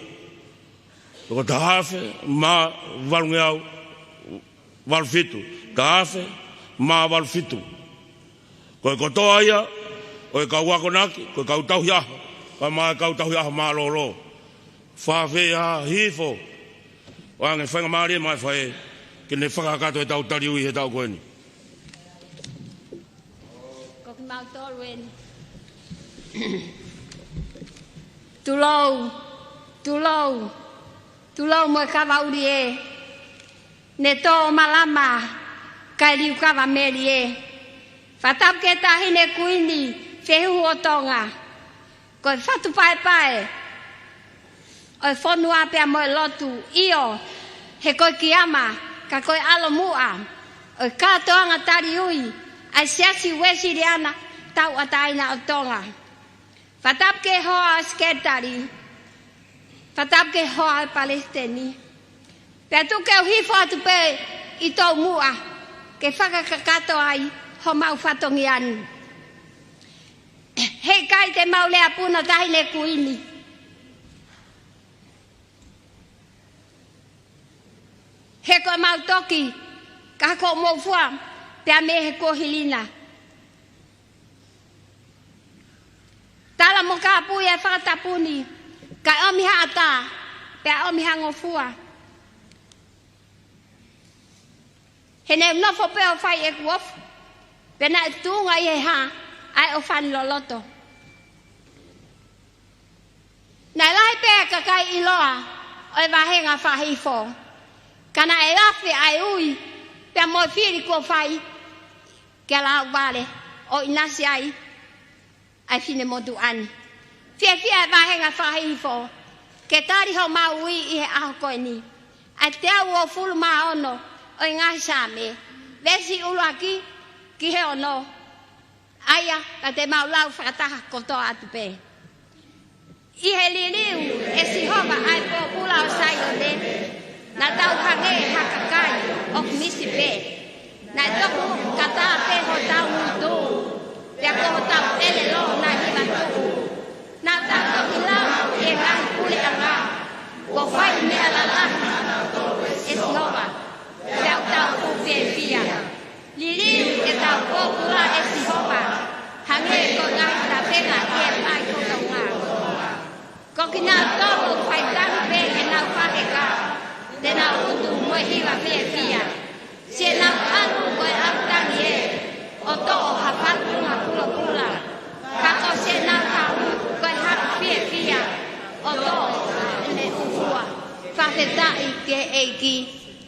Toko taha afe mā valungeau valu fitu, taha afe mā valu fitu. Ko e kotoa ia ʻo e kau akonaki, ko e kau tauhi ʻaho, kae ʻumaʻā e kau tauhi ʻaho mālōlō. Fafeia hifo ʻo ʻoange faingamālie maʻa e faʻē ke ne fakakakato ʻetau taliui he taʻu ko eni. Ko kimautolu eni. Tulou, tulou, tulou mo e kava ʻuli ē. Ne tō ʻo malama, kae liukava meli ē. Fakatapu ki he Taʻahine Kuini, Fehuhu ʻo Tonga. Ko e fatu paepae ʻo e fonua pea mo e lotu, ʻio, He ko e kiama, ka ko e ʻalomuʻa ʻo e kātoanga taliui ʻa e Siasi Uēsiliana Tauʻatāina ʻo Tonga. Fakatapu ki he hoa ʻo e sekelitali, fakatapu ki he hoa ʻo e palesiteni. Pea tuku ke u hifo atu pē ʻi tomuʻa ke fakakakato ai homau fatongia ni. Heʻikai te mau lea puna taʻahine kuini. He ko ʻemau toki, ka ko ʻemau fua, pea mei he kuohili na. Tala mo kāpui e fakatapu ni, ka ʻomi ha ʻatā, pea ʻomi ha ngofua. He naʻe nofo pē ʻo fai ʻeku ofu, pea naʻe tuʻunga ʻi he hā ʻa e ʻofani loloto. Naʻe lahi pē ʻa e kakai ʻiloa ʻo e vāhenga fakahihifo. Ka naʻe lafi ʻa e ui, pea mo e fili kuo fai, ke lauvale ʻo ʻinasi ai ʻa e finemotuʻa ni. Fiefia e vāhenga fakahihifo ke tali homau ui ʻi he ʻaho ko eni. ʻA e teau uofulu mā ono ʻo e ngaahi Saame, veesi ʻuluaki ki he ono. ʻA ia, ka te mau lau fakataha kotoa atu pē. ʻI he liliu ʻe Sihova ʻa e pōpula ʻo Saione, naʻa tau hangē ha kakai ʻoku misi pē. Naʻe tokukatā pē hotau ngutu, pea ko hotau ʻelelo naʻe hiva tuʻu. Naʻa tau toki lau ʻi he ngaahi puleʻanga, kuo fai meʻa lalahi ʻe Sihova, pea ʻoku tau fiefia. Liliu ʻetau pōpula ʻe Sihova, hangē ko e ngaahi tapenga ʻi he paʻi kotoa. Ko kinautolu ʻoku faitangi pē ʻenau fakaheka, te nau utu mo e hiva fiefia. Siʻenau ʻalu ko e ʻalu tangi ē, ʻo toʻo ha fatunga pulopula. Ka ko siʻenau haʻu ko e haʻu fiefia, ʻo toʻo ʻene ʻuhua. Fakafetaʻi ki he ʻEiki,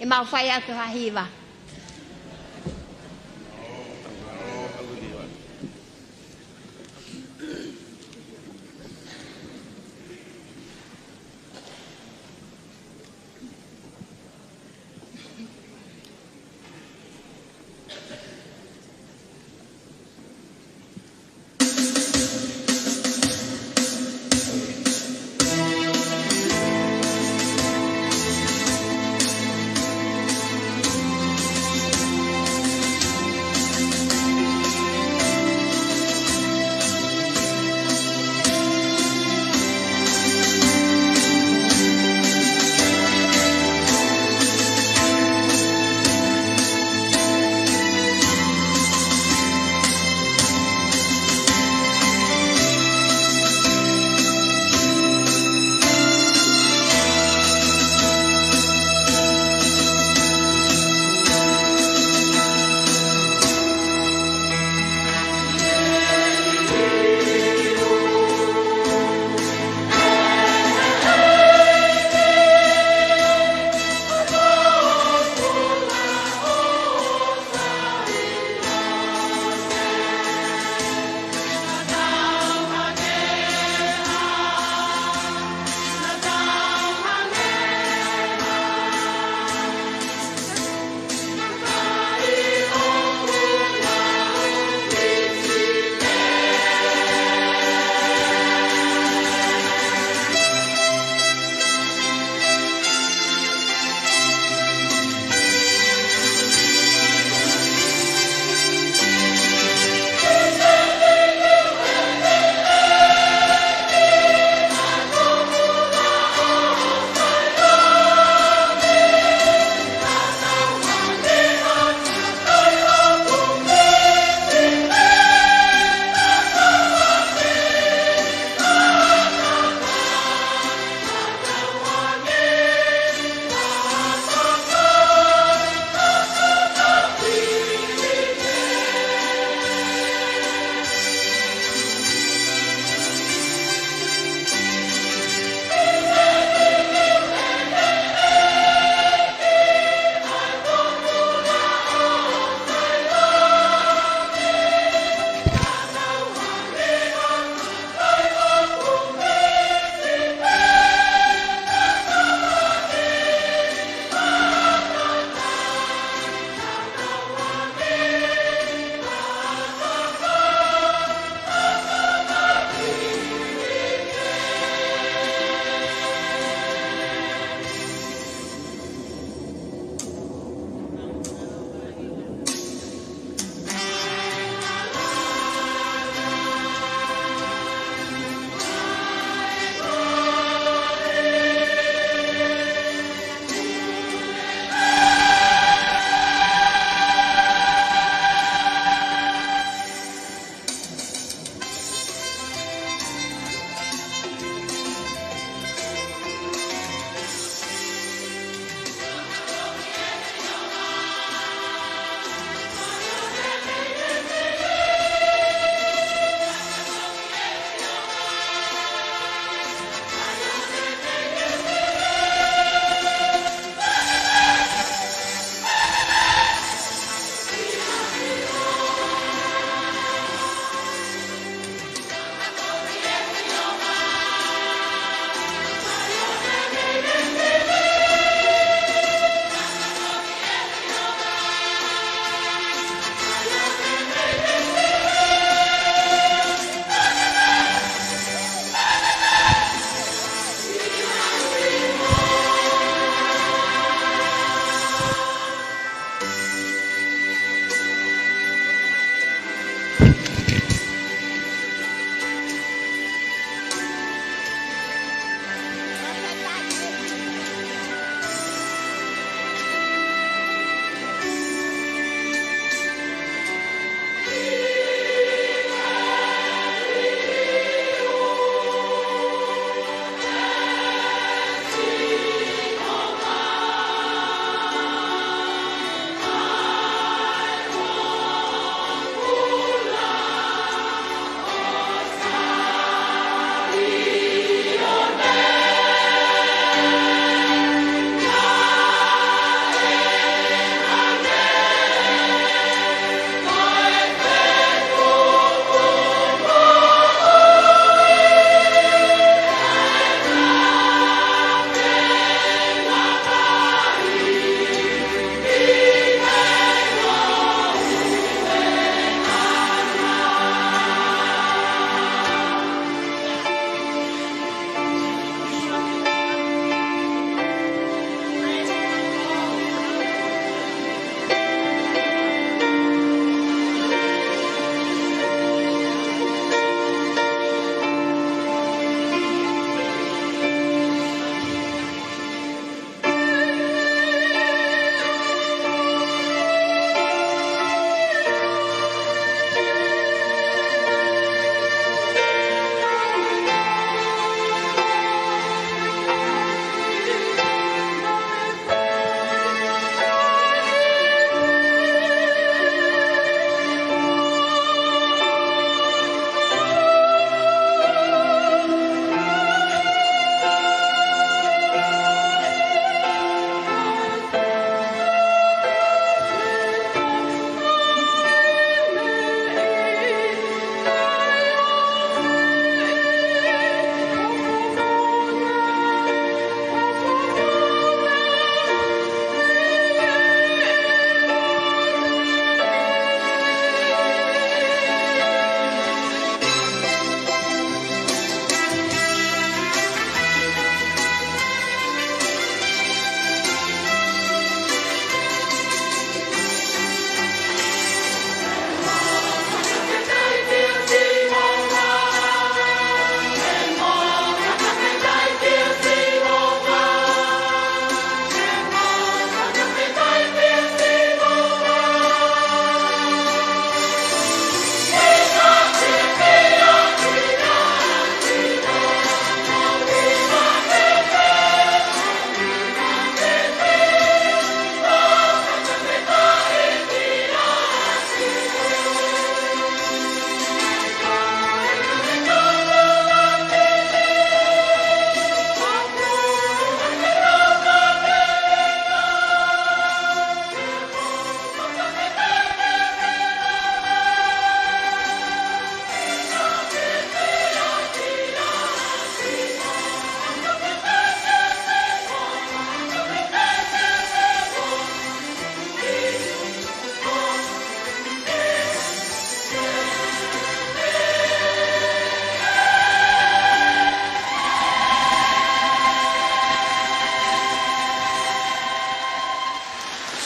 ʻe mau fai atu ha hiva.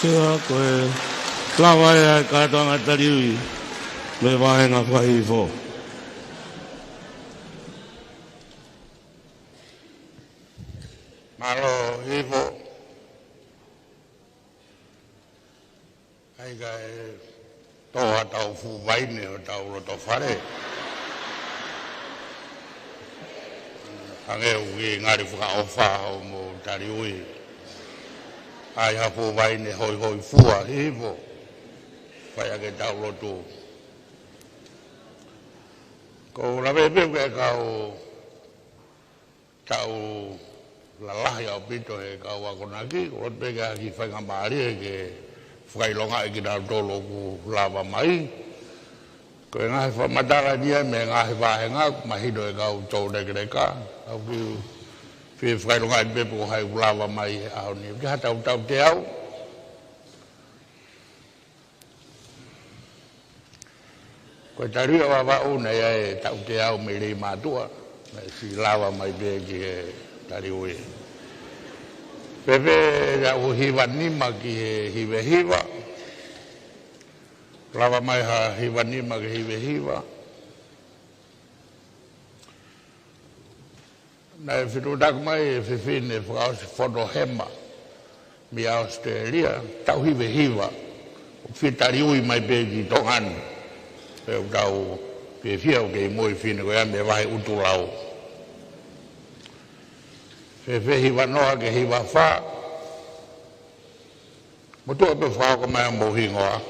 Ko ia, ko e lava ia e kātoanga taliui mei he vāhenga fakahihifo. Mālō hifo. ʻAi kae tō haʻatau fuʻu vaine ʻo tau loto fale. Hangē ʻoku ngali fakaʻofa hoʻomou taliui. ʻAi ha fuʻu vaine hoihoifua hifo. Fai ʻaki ʻetau lotu. Ko e lave pē ki he kau taʻu lalahi ʻaupito he kau akonaki, ʻoku ou loto pē ke ʻi ai ha kiʻi faingamālie ke fakaʻilongaʻi kinautolu ʻoku lava mai. Ko e ngaahi fakamatala ni ia mei he ngaahi vāhenga, ʻoku mahino ʻe he kau toulekeleka, ʻoku ou fie fakaʻilongaʻi pē pe ko hai ʻoku lava mai he ʻaho ni. Ki ha tautau teau. Ko e taliui ʻa Vavaʻu naʻe ʻi ai e taʻu teau mei Leimātuʻa, naʻe siʻi lava mai pē ki he taliui. Fēfē taʻu hiva nima ki he hiva hiva, lava mai ha hiva nima ki he hiva hiva. Naʻe fetuʻutaki mai e fefine fakaʻosi fono hema mei ʻAositelēlia, taʻu hiva hiva, ʻoku fie taliui mai pē ki Tonga ni. Pea ʻoku tau fiefia ʻoku kei moʻui e fefine ko ia mei he vahe ʻUtulau. Fēfē hiva noa ki he hiva fā. Mou tuʻu pē ʻo fakahoko mai hoʻomou hingoa.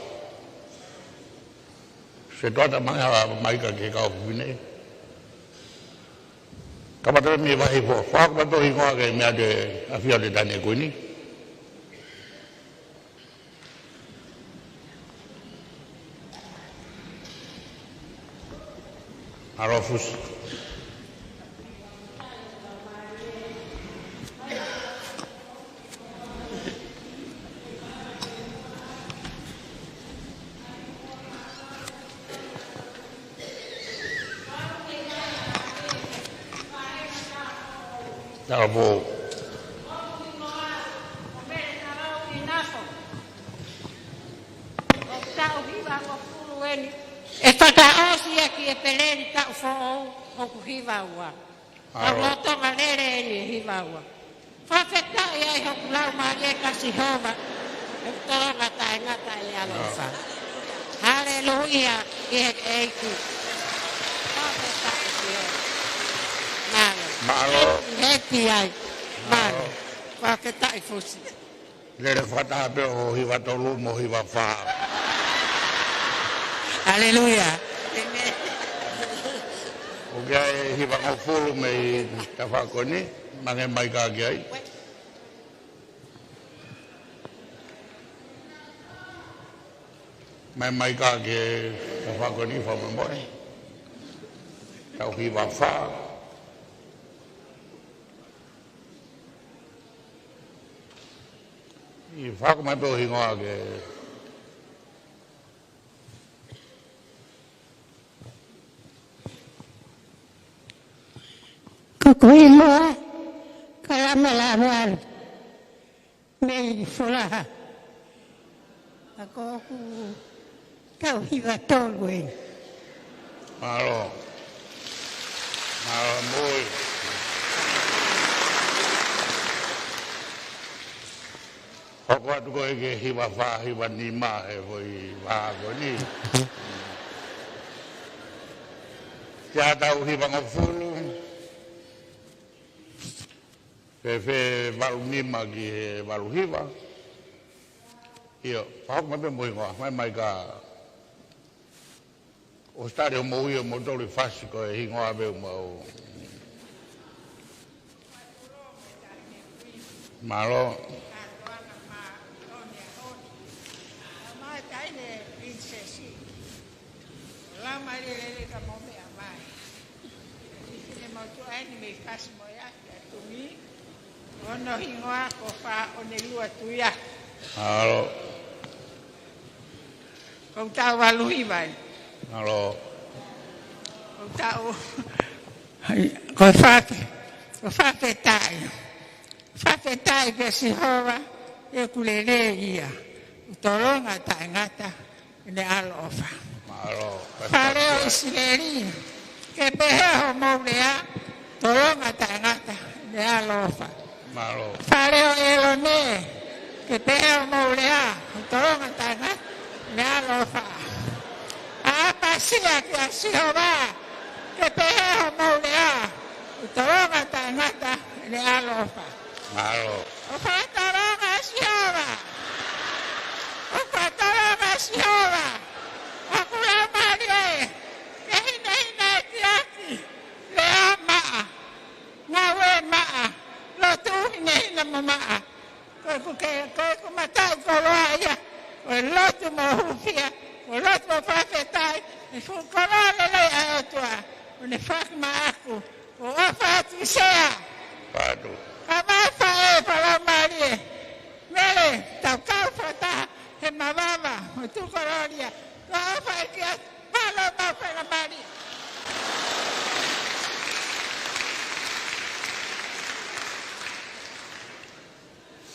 Sētuata Mangaʻi, hala mai ka ke kau fefine. Kamata mei he vahe four, fakahoko mai hoʻomou hingoa ke meʻa atu ʻe he ʻAfio ʻo e Tane Kuini. Mālō Fusi. Talavou. ʻOku taʻu hivangofulu eni. ʻE fakaʻosi ia ki ʻEpeleli taʻu foʻou, ʻoku hiva ua. Mālō. Taʻu lolotonga lele eni ʻe hiva ua. Fakafetaʻi ai hoku laumālie kia Sihova. ʻE tolonga taʻengata ʻene ʻaloʻofa. Mālō. Haleluia ki he ʻEiki. Fakafetaʻi Sihova. Mālō. Mālō. Happy ai. Mālō. Mālō. Fakafetaʻi Fusi. Lele fakataha pē hoʻo hiva tolu mo e hiva fā. Haleluia. ʻĒmeni. ʻOku ʻi ai e hivangofulu mei he tafaʻaki ko eni, mangi mai ka ki ai. Mai mai ka ki he tafaʻaki ko eni, fakamolemole. Taʻu hiva fā. ʻI he fakahoko mai pē hoʻo hingoa ke. Ko hoku hingoa ko Lama Lavalu mei Folaha. Ka ko ʻeku taʻu hiva tolu eni. Mālō. Mālō moʻui. Hoko atu koe ki he hiva fā, hiva nima he foʻi vahaʻa ko eni. Ki he taʻu hivangofulu. Fēfē valu nima ki he valu hiva. ʻIo, fakahoko mai pē hoʻomou hingoa, mai mai ka ʻosi tali hoʻomou ʻio, mou toli fasi ko e hingoa pē ʻoku mau. Mālō. Lama lelelele ka mau meʻa mai. Fefine motuʻa eni mei Fasi mo ia ki a Tumi. Hono hingoa ko Faʻonelua Tuia. Mālō. Ko e taʻu valu hiva eni. Mālō. Ko e taʻu. Hai, ko e fake. Ko e fakafetaʻi. Fakafetaʻi kia Sihova, ʻoku lelei ia. ʻoku tolonga taʻengata ʻene ʻaloʻofa. Mālō. Fale ʻo ʻIsileli, ke pehē hoʻomou lea, tolonga taʻengata ʻene ʻaloʻofa. Mālō. Fale ʻo ʻĒlone, ke pehē hoʻomou lea, tolonga taʻengata ʻene ʻaloʻofa. ʻApasia kia Sihova, ke pehē hoʻomou lea, tolonga taʻengata ʻene ʻaloʻofa. Mālō. ʻOku fakalongo ʻa Sihova. ʻOku fakalongo ʻa Sihova. ʻOku laumālie, ke hinehina e tiaki, lea maʻa, ngāue maʻa, lotu hinehina mo maʻa. Ko ʻeku ke, ko ʻeku mataʻikoloa ia, ko e lotu mo hūfia, ko e lotu mo fakafetaʻi, ʻi he fuʻu koloa lelei ʻa e ʻOtua, ʻo ne faki maʻaku, ʻofa atu Sea. ʻOfa atu. Ka mai faʻē fakalaumālie. Mele, tau kau fakataha he mavava, mo tuku koloa. Tau ʻofa ʻEiki atu, mālō mau faingamālie.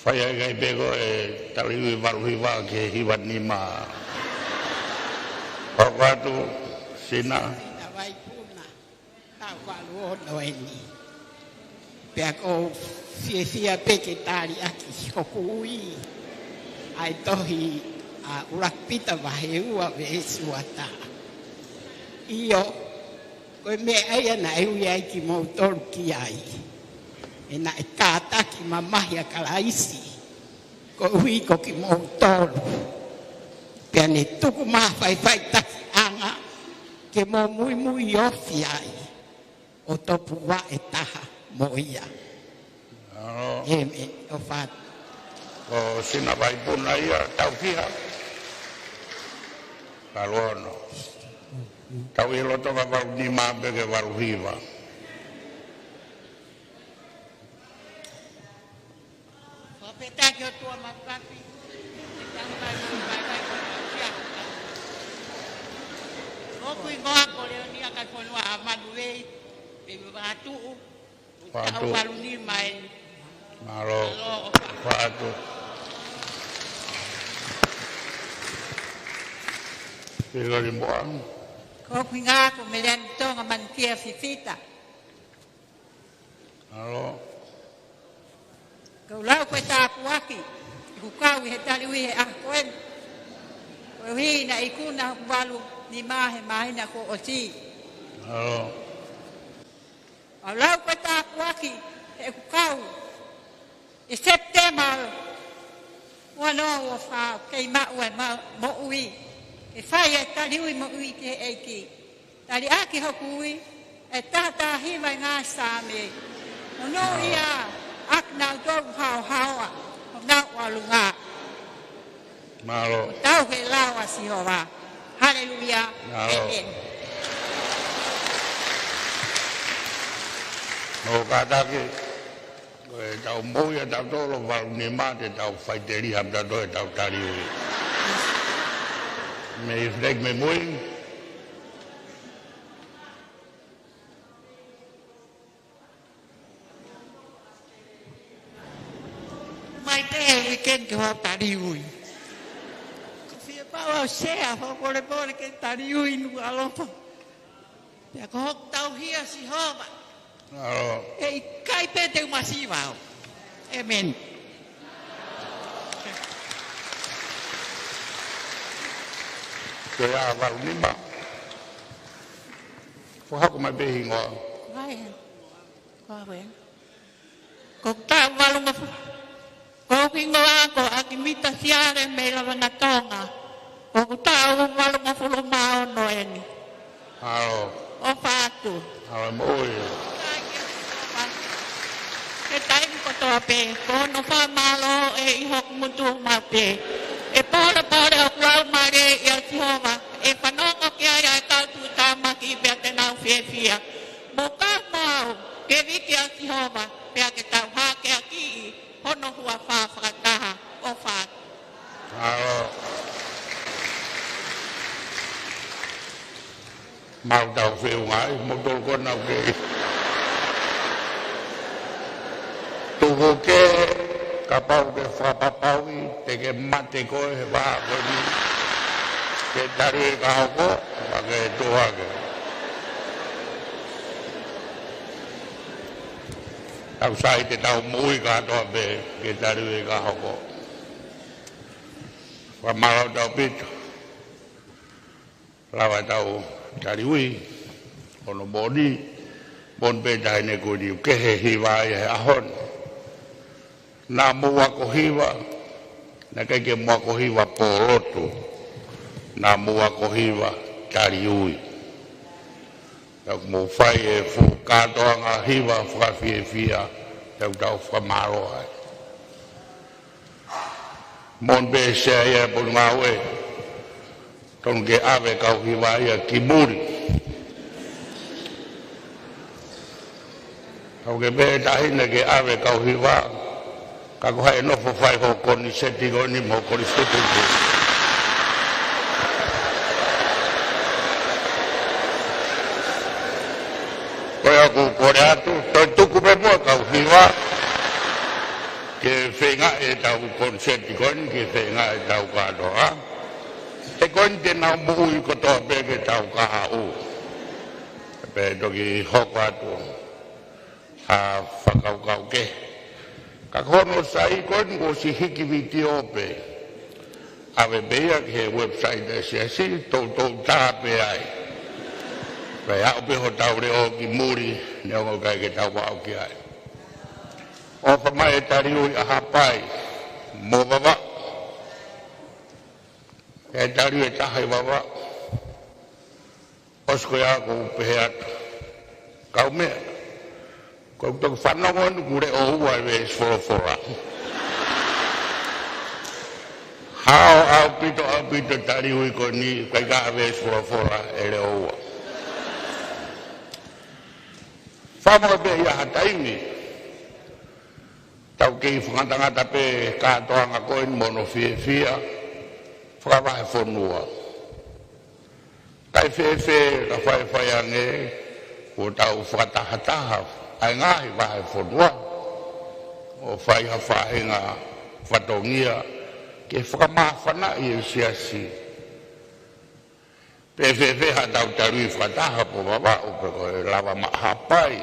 Fai ai kai pē ko e taliui valu hiva ki he hiva nima. ʻOfa atu, Sina. Sina Vaipuna. Taʻu valu ono eni. Pea ʻoku ou fiefia pē ke tali ʻaki hoku ui ʻa e tohi ʻa ʻUluaki Pita vahe ua veesi ua taha. ʻIo, ko e meʻa ia naʻe ui ai kimoutolu ki ai, he naʻe kātaki mamahi ʻa Kalaisi koeʻuhi ko kimoutolu, pea ne tuku mai ha faʻifaʻitakiʻanga ke mou muimui ofi ai, ʻo topuvaʻe taha mo ia. ʻĒmeni. ʻOfa atu. Ko Sina Vaipuna ia, taʻu fiha? Valu ono. Tau ʻi loto ka valu nima pē ki he valu hiva. Fakafetaʻi ki he ʻOtua Mafimafi. Ko hoku hingoa ko Leonia, kau fonua ʻa Manuei, pea u ʻi Vavaʻu. Taʻu valu nima eni. Mālō. Mālō. ʻOfa atu. Pea lali moa. Ko hoku hingoa ko Meleani Tonga Manukia Fifita. Mālō. Kau lau ko e tāpuaki ʻeku kau ʻi he taliui he ʻaho ko eni, koeʻuhi naʻe ikuna hoku valu nima he māhina kuo ʻosi. Mālō. Kau lau ko e tāpuaki ʻeku kau ʻi Sepitema ua noa ua fā, kei maʻu e ma-, moʻui, ke fai e taliui moʻui ki he ʻEiki. Tali ʻaki hoku ui, ʻe taha taha hiva ʻi he ngaahi Saame. Monūʻia ʻa kinautolu ʻoku haohaoa honau ʻalunga. Mālō. Tau he lao ʻa Sihova. Haleluia. Mālō. ʻĒmeni. Mou kātaki. Ko e tau moʻui ʻa tautolu valu nima te tau faiteliha tautolu ʻetau taliui. Mei flag mei mui. Mai te he weekend ke hoa taliui. Ko fie pau au Sea, hoa polepole ke taliui Nukuʻalofa. Pea ko hoku tauhi ʻa Sihova. Mālō. ʻE ʻikai pē te u masiva au. ʻĒmeni. Ko e valu nima. Fakahoko mai pē hingoa. Ai. Ko au ē. Ko e taʻu valungofulu. Ko hoku hingoa ko ʻAkimita Siale mei Lavena Tonga. Ko hoku taʻu valungofulu mā ono eni. Mālō. ʻOfa atu. Mālō moʻui. He taimi kotoa pē, ko hono fakamālō ʻe ʻi hoku ngutu maʻu pē. ʻE polepole hoku laumālie ʻia Sihova, ʻe fanongo ki ai ʻa e kau tuʻutāmaki pea te nau fiefia. Mou kau mo au, ke viki ʻa Sihova, pea ke tau hakeakiʻi hono huafa fakataha. ʻOfa atu. Mālō. Mau tau feʻunga ai, mo tolu ko nau ke. Tuku ke Kapau te ke fakapapauʻi te ke mate koe he vahaʻa ko eni, ke tali e ka hoko, ka ke tuʻu hake. Tau sai te tau moʻui kātoa pē ke tali e ka hoko. Fakamālō ʻaupito. Lava ʻetau tali ui, hono moʻoni, moʻoni pē Taʻahine Kuini ʻoku kehe e hiva ia he ʻaho ni. Naʻa mou ako hiva, naʻe ʻikai ke mou ako hiva pōlotu, naʻa mou ako hiva tali ui. Tau mou fai e fuʻu kātoanga hiva fakafiefia, tau tau fakamālō ai. Moʻoni pē Sea ia e Potungāue, tonu ke ʻave kau hiva ia ki muli. Tau ke pehē Taʻahine ke ʻave kau hiva, ka ko hai ʻe nofo fai hoʻo koniseti ko eni mo e koniseti. Ko ia ʻoku ou kole atu, toe tuku pē muʻa kau hiva, ke feinga ʻetau koniseti ko eni, ke feinga ʻetau kātoa. He ko eni te nau moʻui kotoa pē ke tau kahaʻu. Pea toki hoko atu ha fakakaukau kehe. Ka ko hono sai ko eni kuo ʻosi hiki vitiō pē. ʻAve pē ia ki he website ʻa e Siasi, toutou tā pē ai. Pea aʻu pē hotau leʻo ki muli, neongo ʻikai ke tau aʻu ki ai. ʻOfa mai e tali ui ʻa Haʻapai mo Vavaʻu. E tali ui ʻe taha ʻi Vavaʻu. ʻOsi ko ia ʻoku ou pehē atu. Kaumeʻa. Ko e toki fanongo ʻeni kuo leʻo ua e veesi folofola. Hao ʻaupito, ʻaupito tali ui ko eni, ʻikai ke ʻi ai ha veesi folofola ʻe leʻo ua. Fakamoʻoni pē ia ha taimi. Tau kei fakangatangata pē kātoanga ko eni mo hono fiefia, fakavahefonua. Kae fēfē ka faifai ange, kuo tau fakatahataha ʻa e ngaahi vahefonua, ʻo fai ha faʻahinga fatongia, ke fakamāfanaʻi e Siasi. Pe fēfē haʻatau tali ui fakataha pe ko Vavaʻu pe ko e lava maʻa Haʻapai.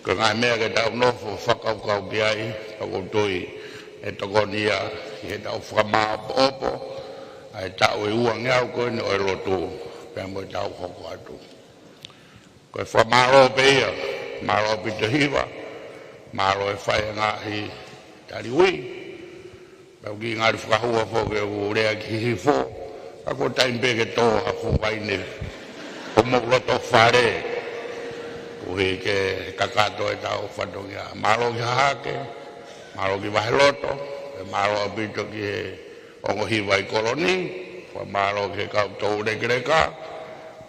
Ko e ngaahi meʻa ke tau nofo fakakaukau ki ai, pea ʻoku ou tui ʻe tokoni ia ʻi heʻetau fakamāʻopoʻopo ʻa e taʻu ʻe uangeau ko eni ʻo e lotu, pea mo ʻetau hoko atu. Ko e fakamālō pē ia, mālō ʻaupito hiva, mālō e fai e ngaahi tali ui. Pea ʻoku kiʻi ngali fakahua foki ʻeku lea ki Hihifo, ka ko e taimi pē ke tō ha fuʻu vaine homou loto fale. Koeʻuhi ke kakato ʻetau fatongia. Mālō ki Hahake, mālō ki Vaheloto, pea mālō ʻaupito ki he ongo hiva ʻi Koloni, fakamālō ki he kau toulekeleka,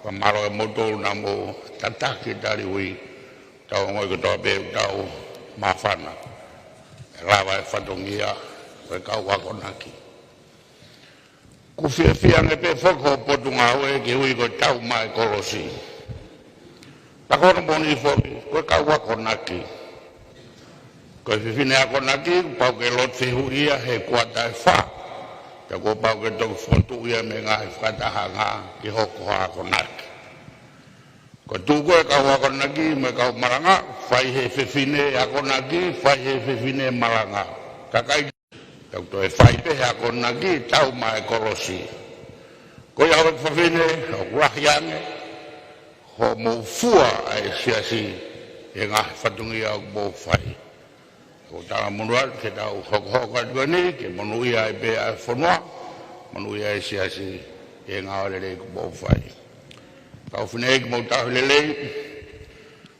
fakamālō kimoutolu naʻa mou tataki e tali ui, tau ongoʻi kotoa pē ʻoku tau māfana. ʻE lava e fatongia, ko e kau akonaki. ʻOku fiefia ange pē foki hoʻo Potungāue ke ui ko e Tau Maʻa e Kolosi. Ka ko hono moʻoni foki, ko e kau akonaki. Ko e fefine akonaki, kuo pau ke lotu fehuʻi ia he kuata ʻe fā. Pea kuo pau ke toki fokotuʻu ia mei he ngaahi fakatahaʻanga ke hoko ha akonaki. Ko e tuʻu ko ē kau akonaki mo e kau malanga, fai he fefine akonaki, fai he fefine malanga. Kakai, tau toe fai pē he akonaki, Tau Maʻa e Kolosi. Ko ia ʻoku fefine, ʻoku lahi ange hoʻomou fua ʻa e Siasi he ngaahi fatongia ʻoku mou fai. ʻOku ou talamonū atu ke tau hokohoko atu ko eni, ke monūʻia ai pē ʻa e fonua, monūʻia e Siasi he ngāue lelei ʻoku mou fai. Kau fineʻeiki, mou tauhi lelei,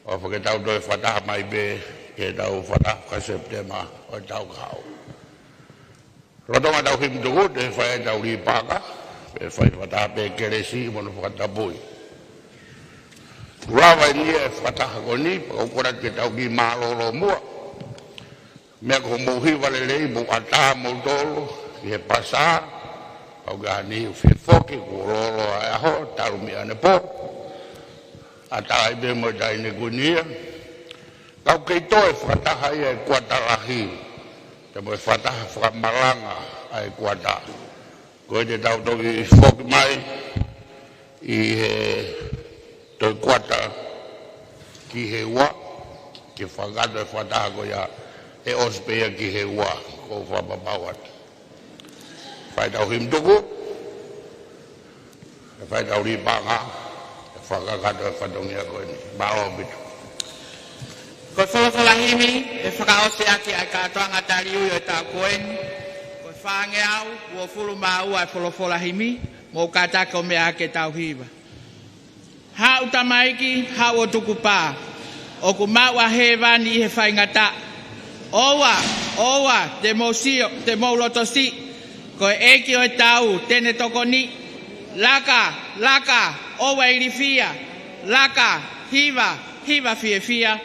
ʻofa ke tau toe fakataha mai pē, ke tau fakataha faka-Sepitema ʻo e taʻu kahaʻu. Lolotonga ʻetau himi tuku, te fai ʻetau lī paka, pea fai fakataha pē kelesi mo hono fakatapui. Kuo lava eni e fakataha ko eni, pea ʻoku ou kole atu ke tau kiʻi mālōlō muʻa. Meʻa ko hoʻomou hiva lelei, mou ʻatā moutolu ki he pasa, pau ke ʻaho ni ʻoku fie foki, kuo lōloa e ʻaho, talu mei ʻanepō. ʻAtā ai pē mo e Taʻahine Kuini ia. Tau kei toe fakataha ia e kuata lahi, pea mo e fakataha fakamalanga ʻa e kuata. Ko ia te tau toki foki mai ʻi he toe kuata ki he ua, ke fakakakato e fakataha ko ia ʻe ʻosi pē ia ki he ua, ko e fakapapau atu. Fai ʻetau himi tuku, fai ʻetau liʻi paʻanga, fakakakato e fatongia ko eni. Mālō ʻaupito. Ko e folofola himi ʻe fakaʻosi ʻaki ʻa e kātoanga taliui ʻo e taʻu ko eni. Ko e fāngeau uofulu mā ua e folofola himi, mou kātaki ʻo meʻa ʻaki ʻetau hiva. Haʻu tamaiki, haʻu ʻo tukupā. ʻOku maʻu ʻa hēvani ʻi he faingataʻa. ʻOua, ʻoua, te mou sio, te mou lotosiʻi. Ko e ʻEiki ʻo e tau, te ne tokoniʻi. Laka, laka, ʻoua ʻe ilifia. Laka, hiva, hiva fiefia.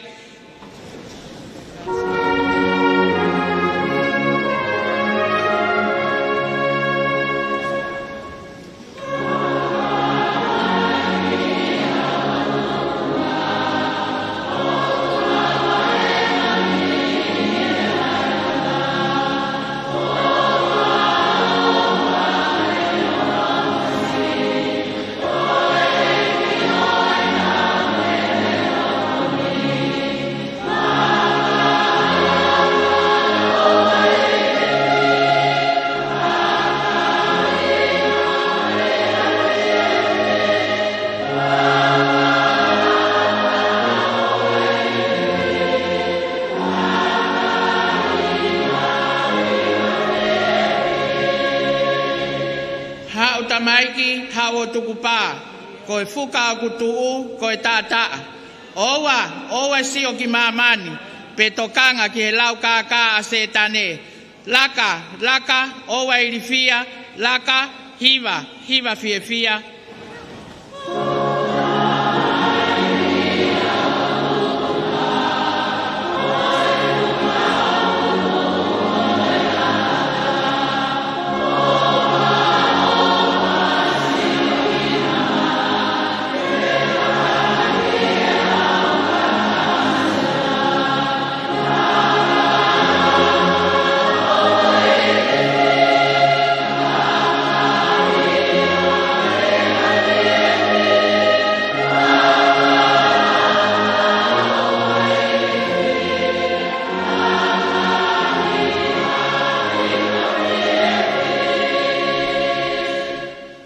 Haʻu tamaiki, haʻu ʻo tukupā. Ko e fuka ʻoku tuʻu, ko e taʻataʻa. ʻOua, ʻoua ʻe sio ki māmani, pe tokanga ki he lau kākā ʻa Sētane. Laka, laka, ʻoua ʻe ilifia. Laka, hiva, hiva fiefia.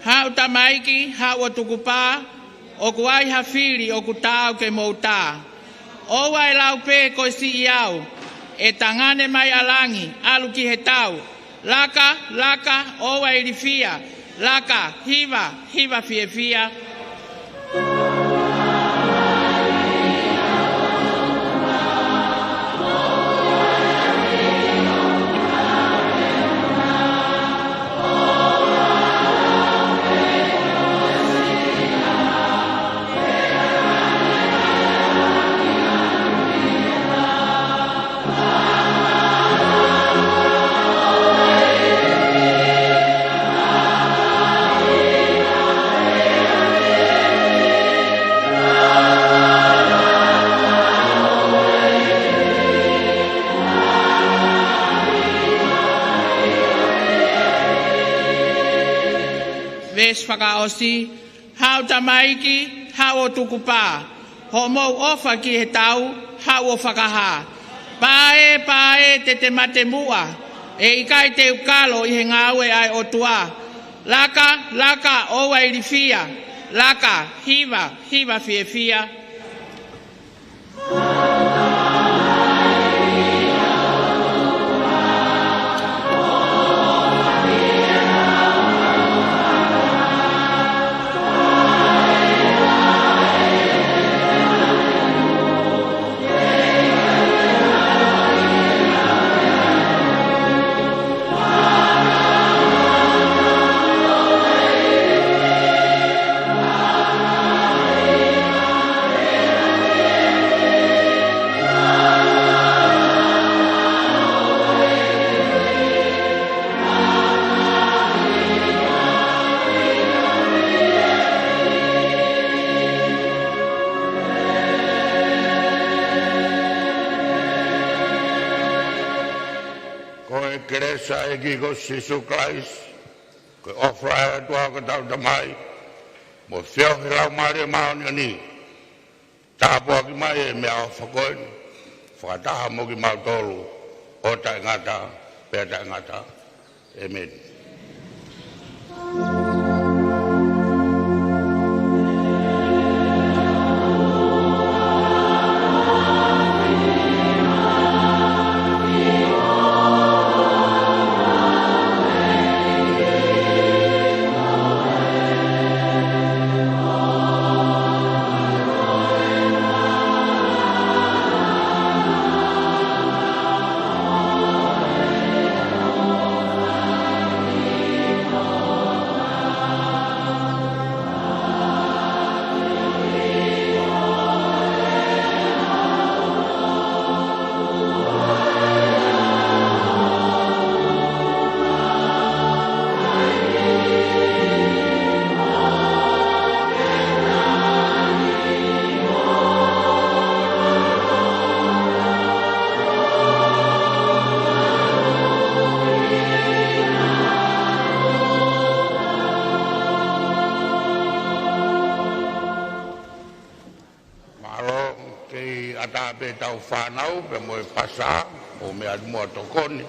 Haʻu tamaiki, haʻu ʻo tukupā, ʻoku ʻi ai ha fili ʻoku taau ke mou tā. ʻOua ʻe lau pē ko e siʻi au, ʻe tangane mai ʻa langi, ʻalu ki he tau. Laka, laka, ʻoua ʻe ilifia. Laka, hiva, hiva fiefia. Veesi fakaʻosi. Haʻu tamaiki, haʻu ʻo tukupā. Hoʻomou ʻofa ki he tau, haʻu ʻo fakahā. Pae, pae, te te mate muʻa. ʻE ʻikai te u kalo ʻi he ngāue ʻa e ʻOtua. Laka, laka, ʻoua ʻe ilifia. Laka, hiva, hiva fiefia. e kelesi ʻa e ʻEiki ko Sīsū Kalaisi, ko e ʻofa ʻa e ʻOtua ko hotau Tamai, mo e feohi ʻa e Laumālie Māʻoniʻoni, tāpuakiʻi mai ʻe he meʻaʻofa ko eni, fakataha mo kimautolu ʻo taʻengata pea taʻengata. ʻĒmeni. Mālō, kei ʻatā pē ʻetau fānau pea mo e pasa, ʻo meʻa muʻa tokoni.